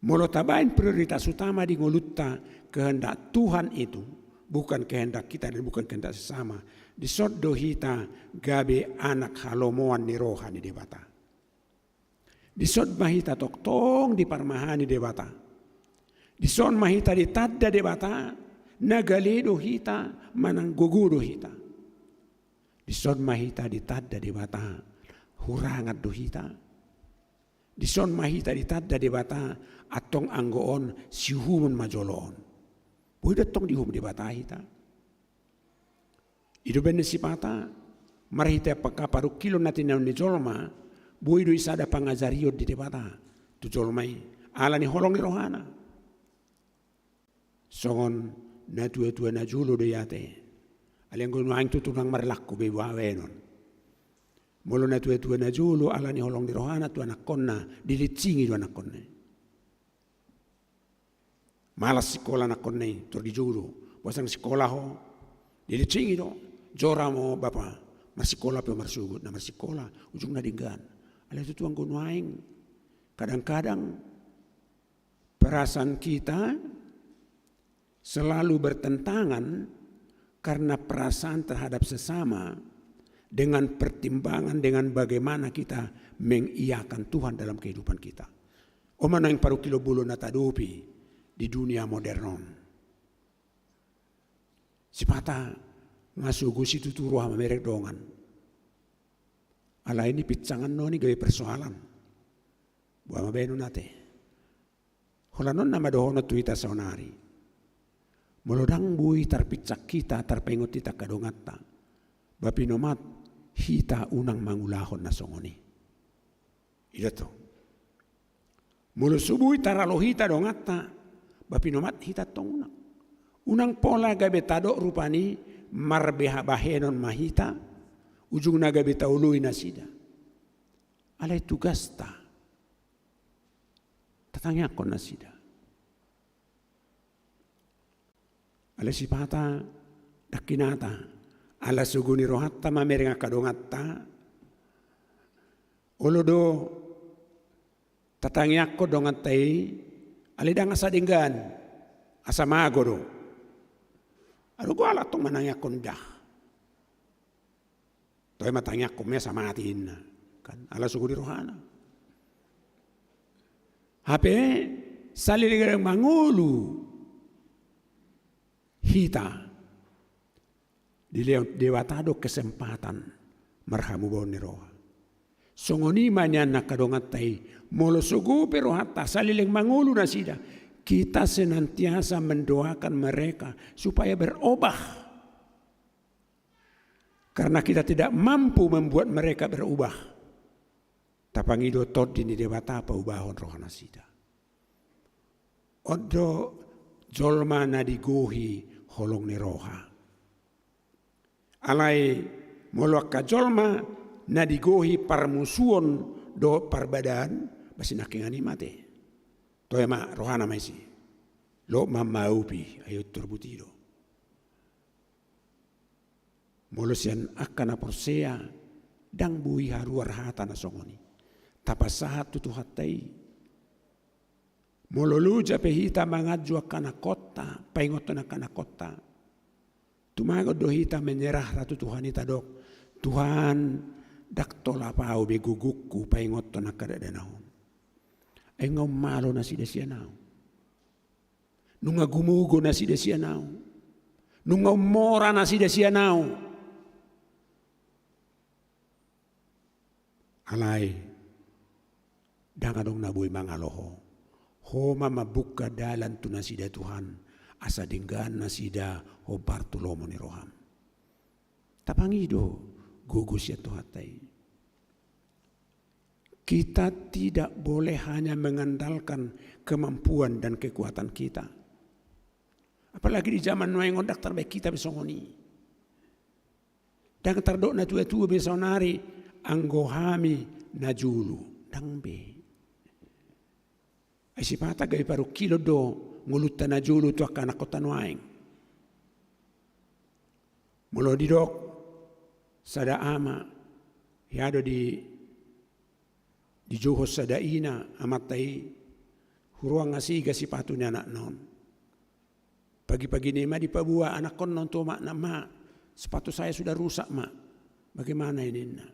Molo tabaen prioritas utama di ngolunta kehendak Tuhan itu, bukan kehendak kita dan bukan kehendak sesama, dison do hita gabe anak halomoan ni roha ni Debata. Dison ma hita tongtong diparmahani Debata. Dison ma hita ditanda Debata, na gale do hita, manang gogo do hita. Dison ma hita ditanda Debata, hurangan do hita. Dison ma hita ditanda Debata, antong anggo on siuhumon ma jolo on. Boi do antong diuhum Debata hita. I do baen ni sipata, marhite angka parungkilon na tinaon ni jolma, boi do i sada pangajarion di Debata tu jolma i, ala ni holong ni rohana. Songon natuatua na jolo do i ate. Alai anggo nuaeng tutu ndang marlaku be baenon. Molo natuatua na jolo ala ni holong ni rohana tu anakkonna, dilinsingi do anakkonna i. Malas sikola anakkonna i, tor di jolo. Boasa ndang sikola ho, dilinsingi do. Jora ma ho bapa, marsikola pe ho marsogot, na marsikola, ujungna denggan. Alai tutu anggo nuaeng, kadang-kadang perasaan kita selalu bertentangan karena perasaan terhadap sesama dengan pertimbangan dengan bagaimana kita mengiakan Tuhan dalam kehidupan kita. On ma naeng parungkilon bolon na tadopi di dunia modern on. Sipata nga sogo situtu roha mamereng dongan. Alai ni pinsangan on i gabe persoalan. Boha ma baenon ate. Holan on nama dohonon tu hita saonari. Molo ndang boi tarpinsan hita, tarpaingot hita angka donganta, ba pinomat hita unang mangulahon na songon i. I do tong. Molo so boi taralo hita donganta, ba pinomat hita tong unang. Unang pola gabe tadok rupani marbeha bahenon ma hita, ujungna gabe taoloi nasida. Alai tugasta tatangiangkon nasida. Alai sipata, dangkinata, ala sogo ni rohanta mamereng angka donganta, olo do tatangiangkon donganta i, alai ndang asa denggan, asa mago do. Adong do ala tong manangiangkon da. Toe ma tangiangkon ma asa mate inna. Kan, ala sogo ni rohana. Hape saleleng mangolu hita, dilehon Debata do kesempatan marhamubaon ni roha. Songon i ma nian angka donganta i, molo sogo pe rohanta saleleng mangolu nasida, kita senantiasa mendoakan mereka supaya berubah. Karena kita tidak mampu membuat mereka berubah, tapangido tondi ni Debata paubahon roha nasida. On do jolma na digohi holong ni roha. Alai molo angka jolma na digohi parmusuon dohot parbadaan, ba sinangkingan i mate. Toe ma rohana ma isi. Lot ma maupi, ai unturbut i do. Molo sian angka na porsea, ndang boi haruar hata na songon i. Tapasahat tu Tuhanta i. Molo loja pe hita manganju angka anakkonta, paingothon angka anakkonta, tumagon do hita menyerah ra tu Tuhan i tadok, Tuhan, ndang tolap ahu be gogongku paingothon angka dakdanak on. Ai nunga ummalo nasida sian ahu. Nunga gumogo nasida sian ahu. Nunga ummora nasida sian ahu. Alai Ndang adong na boi mangalo ho. Ho ma mambuka dalan tu nasida Tuhan, asa denggan nasida hombar tu lomo ni roham. Tapangido gogo sian Tuhanta i. Kita tidak boleh hanya mengandalkan kemampuan dan kekuatan kita. Apalagi di zaman nuaeng on ndang tarbaen hita be songon i. Ndang tardok na tua-tua be saonari, anggo hami na jolo. Ndang be. Ai sipata gabe parungkilon do ngolunta na jolo tu angka anakhonta nuaeng. Molo didok sada ama, hea do di, dijouhon sada ina amanta i, huroha nga sega sipatu ni anakna on. Pagi-pagi ni ma dipaboa anakhonna on tu omakna, "Ma, sepatu saya sudah rusak, Ma." "Bagaimana ini, Nak?"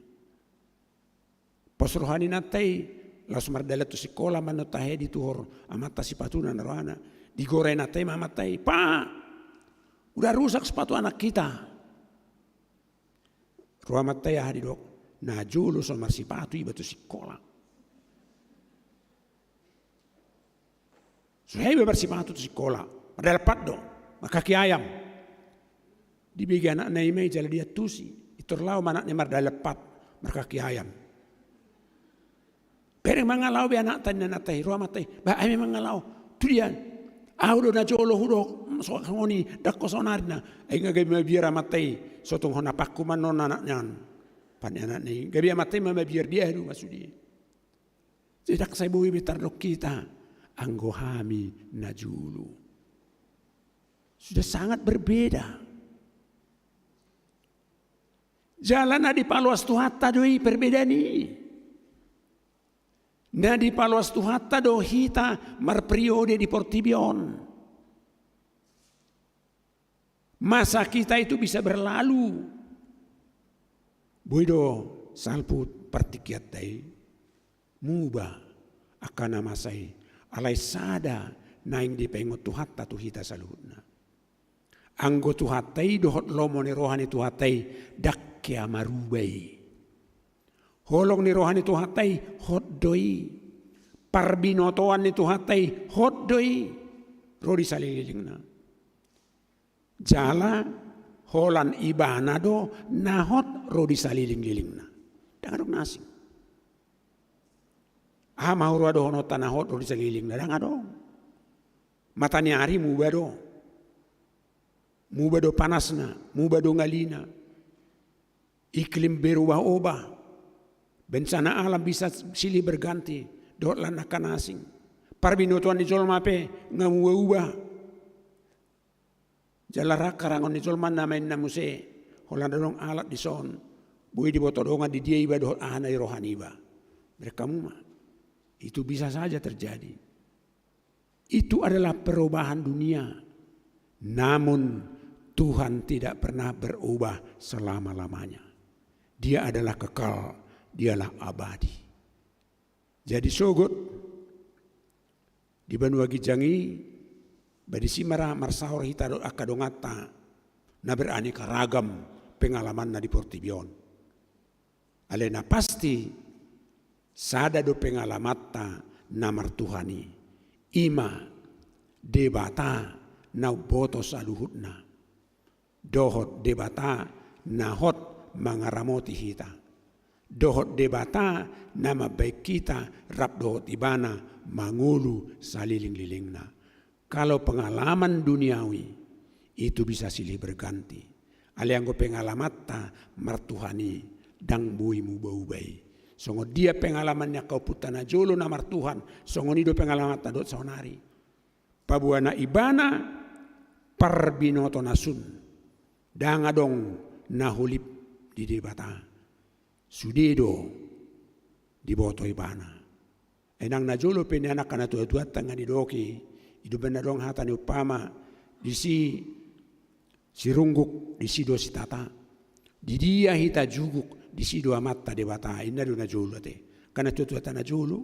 Pos roha ni inanta i, laos mardalan tu sikola ma, tahe dituhor amanta sipatuna na rohana. Digora inanta i ma amanta i, "Pak, udah rusak sepatu anak kita." Ro amanta i, aha didok? "Na jolo so marsipatu iba tu sikola." So hea iba marsipatu tu sikola, mardalan pat do, markaki ayam. Dibege anakna i ma i jala diantusi, pintor laho ma anakna i mardalan pat, markaki ayam. Bereng mangalaho be anakta, ninna anakta i, ro amanta i, "Bah, ai mangalaho. Tu dia? Ahu do na jolo hudok, songon i, ndang ho saonari na." Ai nga gabe mabiar amanta i, "So tung hona pangku ma annon anakna on." Pan anakna i, gabe amanta i ma mabiar, diadu ma sude. Jadi ndang sai boi be tardok hita anggo hami na jolo. Sudah sangat berbeda. Jala na dipaloas Tuhanta do i perbedaan i. Na dipaloas Tuhanta do hita marperiode di portibi on. Masa kita itu bisa berlalu. Boi do salpu partingkianta i, muba angka na masa i, alai sada naeng dipaingot Tuhanta tu hita saluhutna. Anggo Tuhanta i dohot lomo ni roha ni Tuhanta i ndang hea maruba i. Holong ni roha ni Tuhanta i hot do i. Parbinotoan ni Tuhanta i hot do i. Ro di salelengna. Jala holan Ibana do na hot ro di salelenglelengna. Ndang adong na asing. Aha ma huroa dohononta na hot ro di salelenglelengna? Ndang adong. Mata ni ari muba do. Muba do panasna, muba do ngalina. Iklim berubah-ubah. Bencana alam bisa silih berganti. Dohot lan angka na asing. Parbinotoan ni jolma pe nga muba-uba. Jala rangka rangon ni jolma na maen na muse, holan adong alat dison, boi diboto dongan di dia iba dohot aha na di roha niba. Bereng hamu ma. Itu bisa saja terjadi. Itu adalah perubahan dunia. Namun Tuhan tidak pernah berubah selama-lamanya. Dia adalah kekal, dialah abadi. Jadi sogot di banua ginjang i, ba disi ma ra marsaor hita dohot angka donganta na beraneka ragam pengalamanna di portibi on. Alai na pasti sada do pengalamanta na martuhan i, i ma Debata na umboto saluhutna. Dohot Debata na hot mangaramoti hita. Dohot Debata na mambahen hita rap dohot Ibana mangolu salelenglelengna. Kalau pengalaman duniawi itu bisa silih berganti. Alai anggo pengalamanta martuhan i ndang boi muba-uba i. Songon dia pengalaman ni angka ompunta na jolo na martuhan, songon i do pengalamanta dohot saonari. Paboana Ibana parbinoto na sun. Ndang adong na holip di Debata. Sude do diboto Ibana. Ai nang na jolo pe nian angka na tua-tuanta nga didok i, i do umbahen na adong hata ni umpama, disi sirungguk, disi do sitata. Di dia hita juguk, disi do Amanta Debata, inna do na jolo ate. Angka na tua-tuanta na jolo.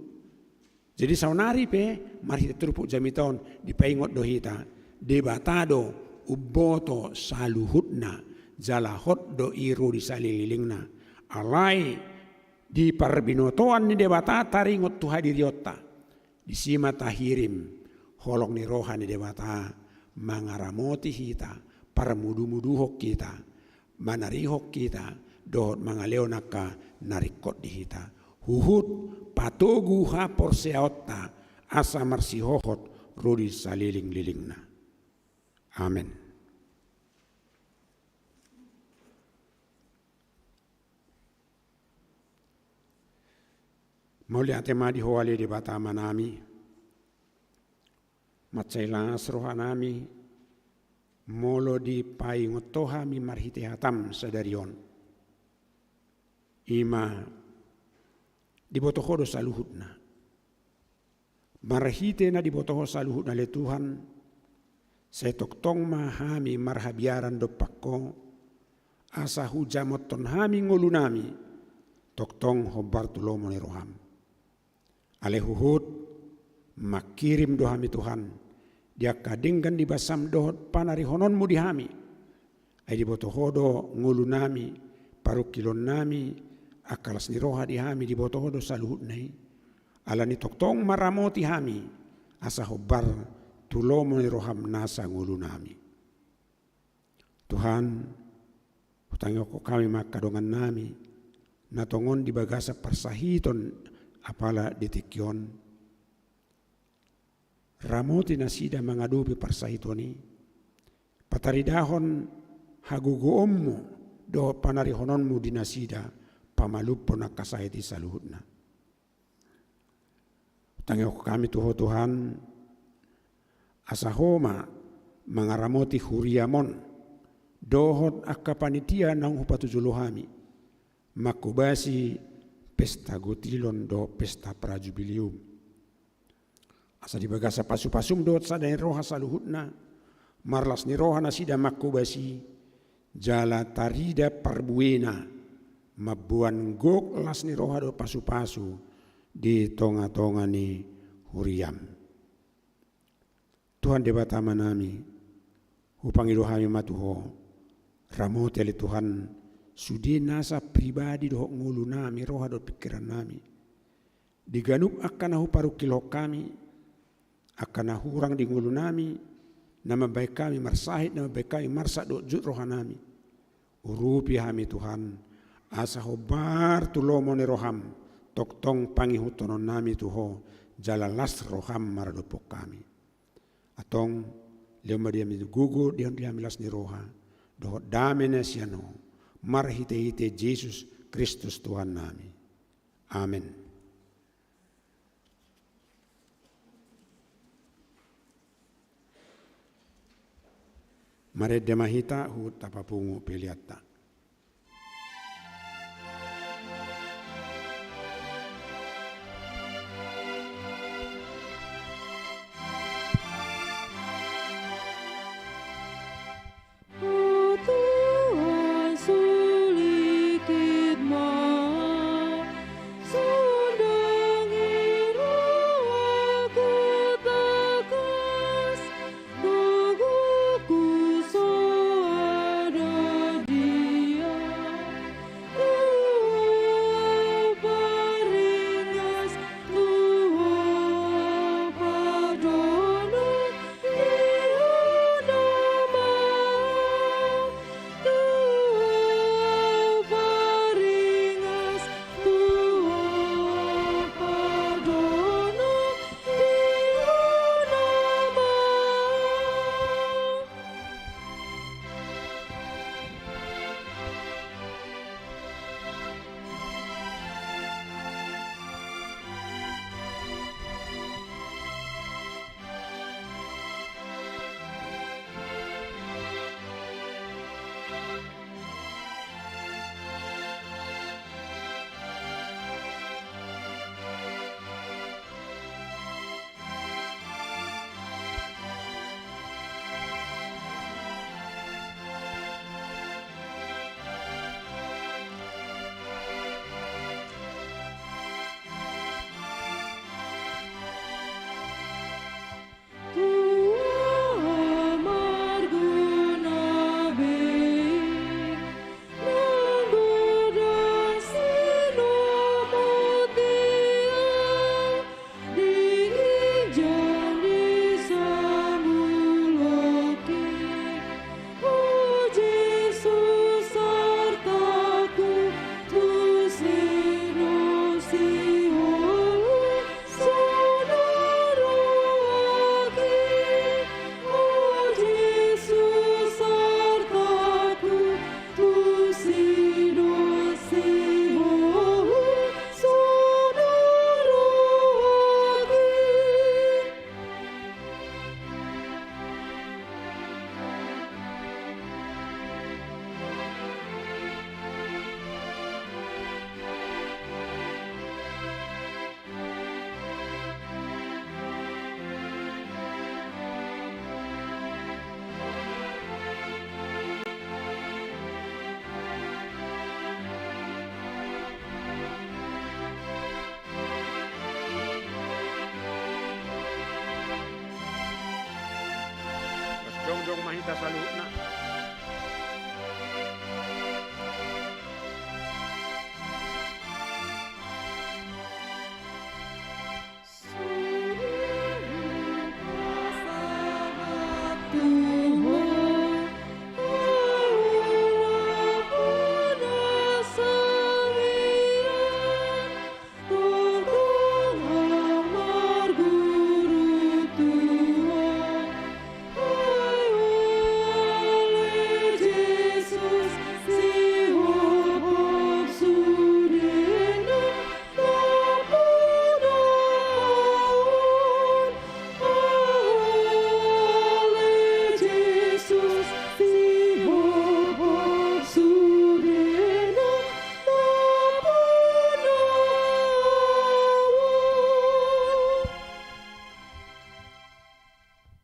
Jadi saonari pe, marhite turpuk jamita on, dipaingot do hita, Debata do umboto saluhutna, jala hot do i ro di salelenglelengna. Alai, Di parbinotoan ni Debata taringot tu hadirionta. Disi ma tahirim holong ni roha ni Debata mangaramoti hita, parmudumuduhon hita, manarihon hita, dohot mangalehon angka na ringkot di hita. Huhut patogu haporseaonta asa marsihohot ro di salelenglelengna. Amen. Mauliate ma di Ho ale Debata Amanami, mansai las rohanami, molo dipaingot Ho hami marhite hataM sadari on. I ma diboto Ho do saluhutna. Marhite na diboto Ho saluhutna ale Tuhan, sai tongtong ma hami marhabiaran dompak Ho, asa hujamothon hami ngolunami, tongtong hombar tu lomo ni rohaM. Alai huhut, mangkirim do hami Tuhan, di angka denggan ni basaM dohot panarihononMu di hami. Ai diboto Ho do ngolunami, parungkilonnami, angka las ni roha di hami diboto Ho do saluhutna i. Alani tongtong ma ramoti hami, asa hombar tu lomo ni rohaM nasa ngolunami. Tuhan, hutangiangkon hami ma angka dongannami, na tongon di bagasan parsahiton apala di tingki on. Ramoti nasida mangadopi parsahiton i, pataridahon hagogoonMu dohot panarihononMu di nasida, pamalumhon angka sahit i saluhutna. Hutangiangkon hami tu Ho Tuhan, asa Ho ma mangaramoti huriaM on, dohot angka panitia naung hupatujolo hami, manghobasi pesta gotilon dohot pesta prajubileum. Asa di bagasan pasupasuM dohot sada ni roha saluhutna, marlas ni roha nasida manghobasi, jala tarida parbuena, mamboan gok las ni roha dohot pasupasu di tongatonga ni huriaM. Tuhan Debata Amanami, hupangido hami ma tu Ho, ramoti ale Tuhan, sude nasa pribadi dohot ngolunami, roha dohot pingkirannami. Di ganup angka na huparungkilhon hami, angka na hurang di ngolunami, na mambahen hami marsahit, na mambahen hami marsak dohot jut rohanami. Urupi hami Tuhan, asa hombar tu lomo ni rohaM, tongtong pangihuthononnami tu Ho, jala las rohaM maradophon hami. Antong, lehon ma di hami gogo, lehon di hami las ni roha, dohot dame na sian Ho, marhitehite Jesus Kristus Tuhannami. Amen. Marende ma hita, huhut tapapungu peleanta. Tong ma hita saluhutna.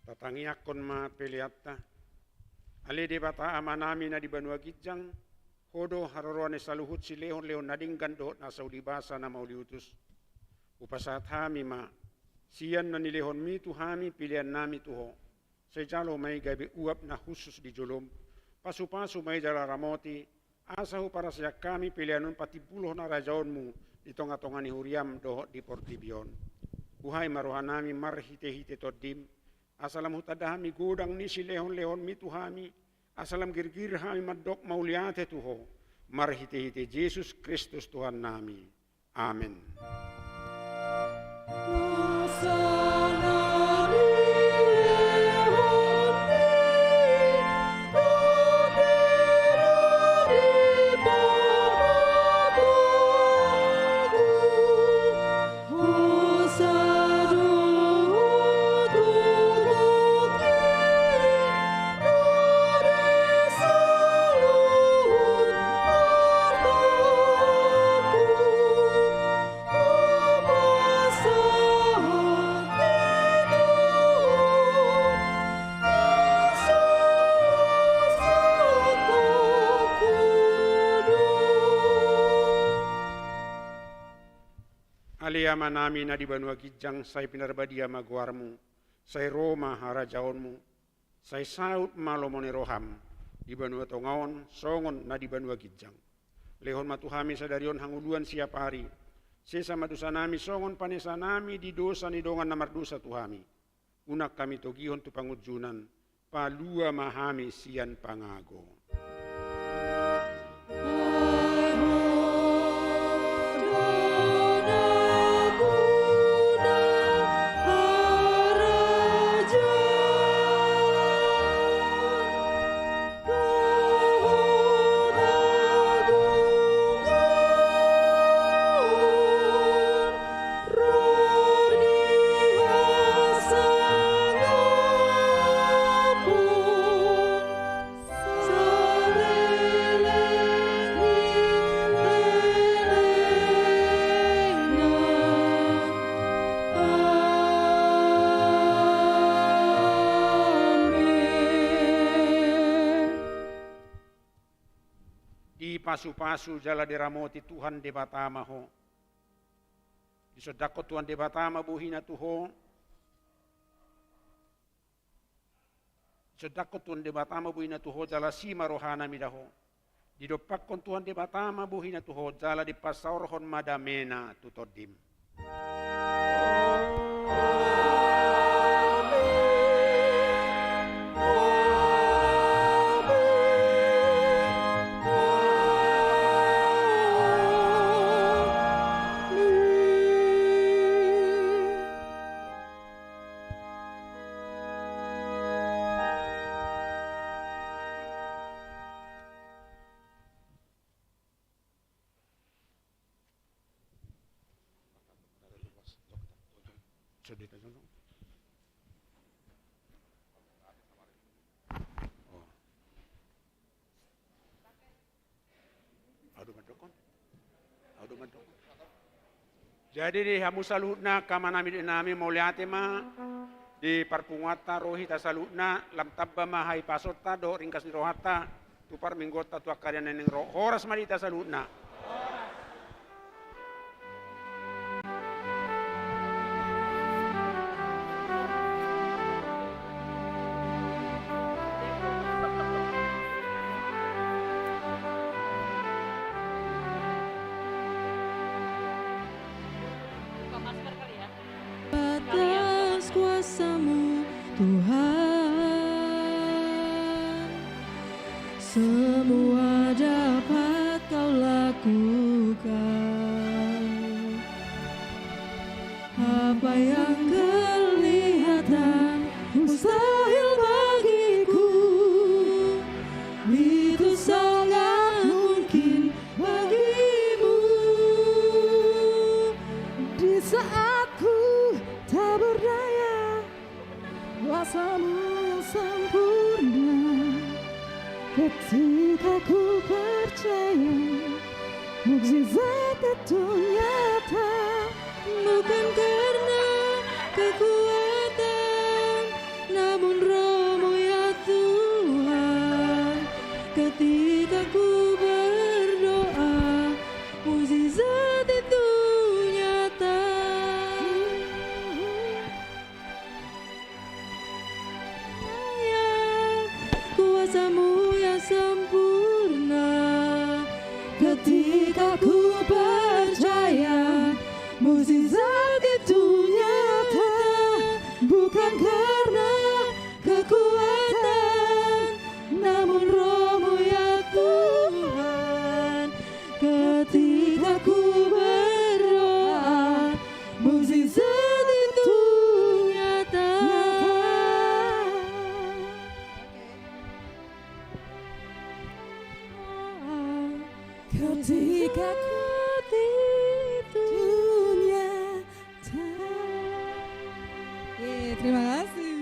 Tatangiangkon ma peleanta. Ale Debata Amanami na di banua ginjang, Ho do haroroan ni saluhut silehonlehon na denggan dohot na sauli basa na mauliutus. Hupasahat hami ma sian na nilehonmi tu hami peleannami tu Ho. Sai jalo ma i gabe uap na hushus di jolom. Pasupasu ma i jala ramoti, asa huparaseak hami pelean on patimbulhon harajaonmu di tongatonga ni huriam dohot di portibi on. Buhai ma rohanami marhitehite Tondim, asa lam hutanda hami godang ni silehonlehonmi tu hami, asa lam girgir hami mandok mauliate tu Ho, marhitehite Jesus Kristus Tuhannami. Amen. Ale Amanami na di banua ginjang, sai pinarbadia ma goarmu, sai ro ma harajaonmu, sai saut ma lomo ni roham di banua tonga on songon na di banua ginjang. Lehon ma tu hami sadari on hangoluan siapari. Sesa ma dosanami songon panesanami di dosa ni dongan na mardosa tu hami. Unang hami togihon tu pangunjunan, palua ma hami sian pangago. Dipasupasu jala diramoti Tuhan Debata ma ho. Disondangkon Tuhan Debata ma bohina tu ho. Disondangkon Tuhan Debata ma bohina tu ho jala asi ma rohana mida ho. Didompakkon Tuhan Debata ma bohina tu ho jala dipasaorhon ma damena tu tondim. Jadi di hamu saluhutna, angka amanami, inanami, mauliate ma di parpunguanta ro hita saluhutna, lam tamba ma haipasaonta dohot ringgas ni rohanta tu parmingguonta tu angka ari na naeng ro. Horas ma di hita saluhutna. kuasa-Mu, Tuhan. Semua dapat Kau lakukan. Apa yang kelihatan mustahil bagi-Ku, itu sangat mungkin bagi-Mu. Di saat ku tak berdaya, kuasa-Mu yang sempurna. Ketika ku percaya, mukjizat itu nyata. Bukan karena kekuatan, namun Roh-Mu, ya Tuhan. Ketika ku berdoa, mukjizat itu nyata. Kuasa-Mu yang sempurna. Ketika ku percaya, mukjizat itu nyata. Bukan karena kekuatan, namun Roh-Mu, ya Tuhan. Ketika ku berdoa, mukjizat itu nyata. Ketika ku itu nyata. Ye, terima kasih.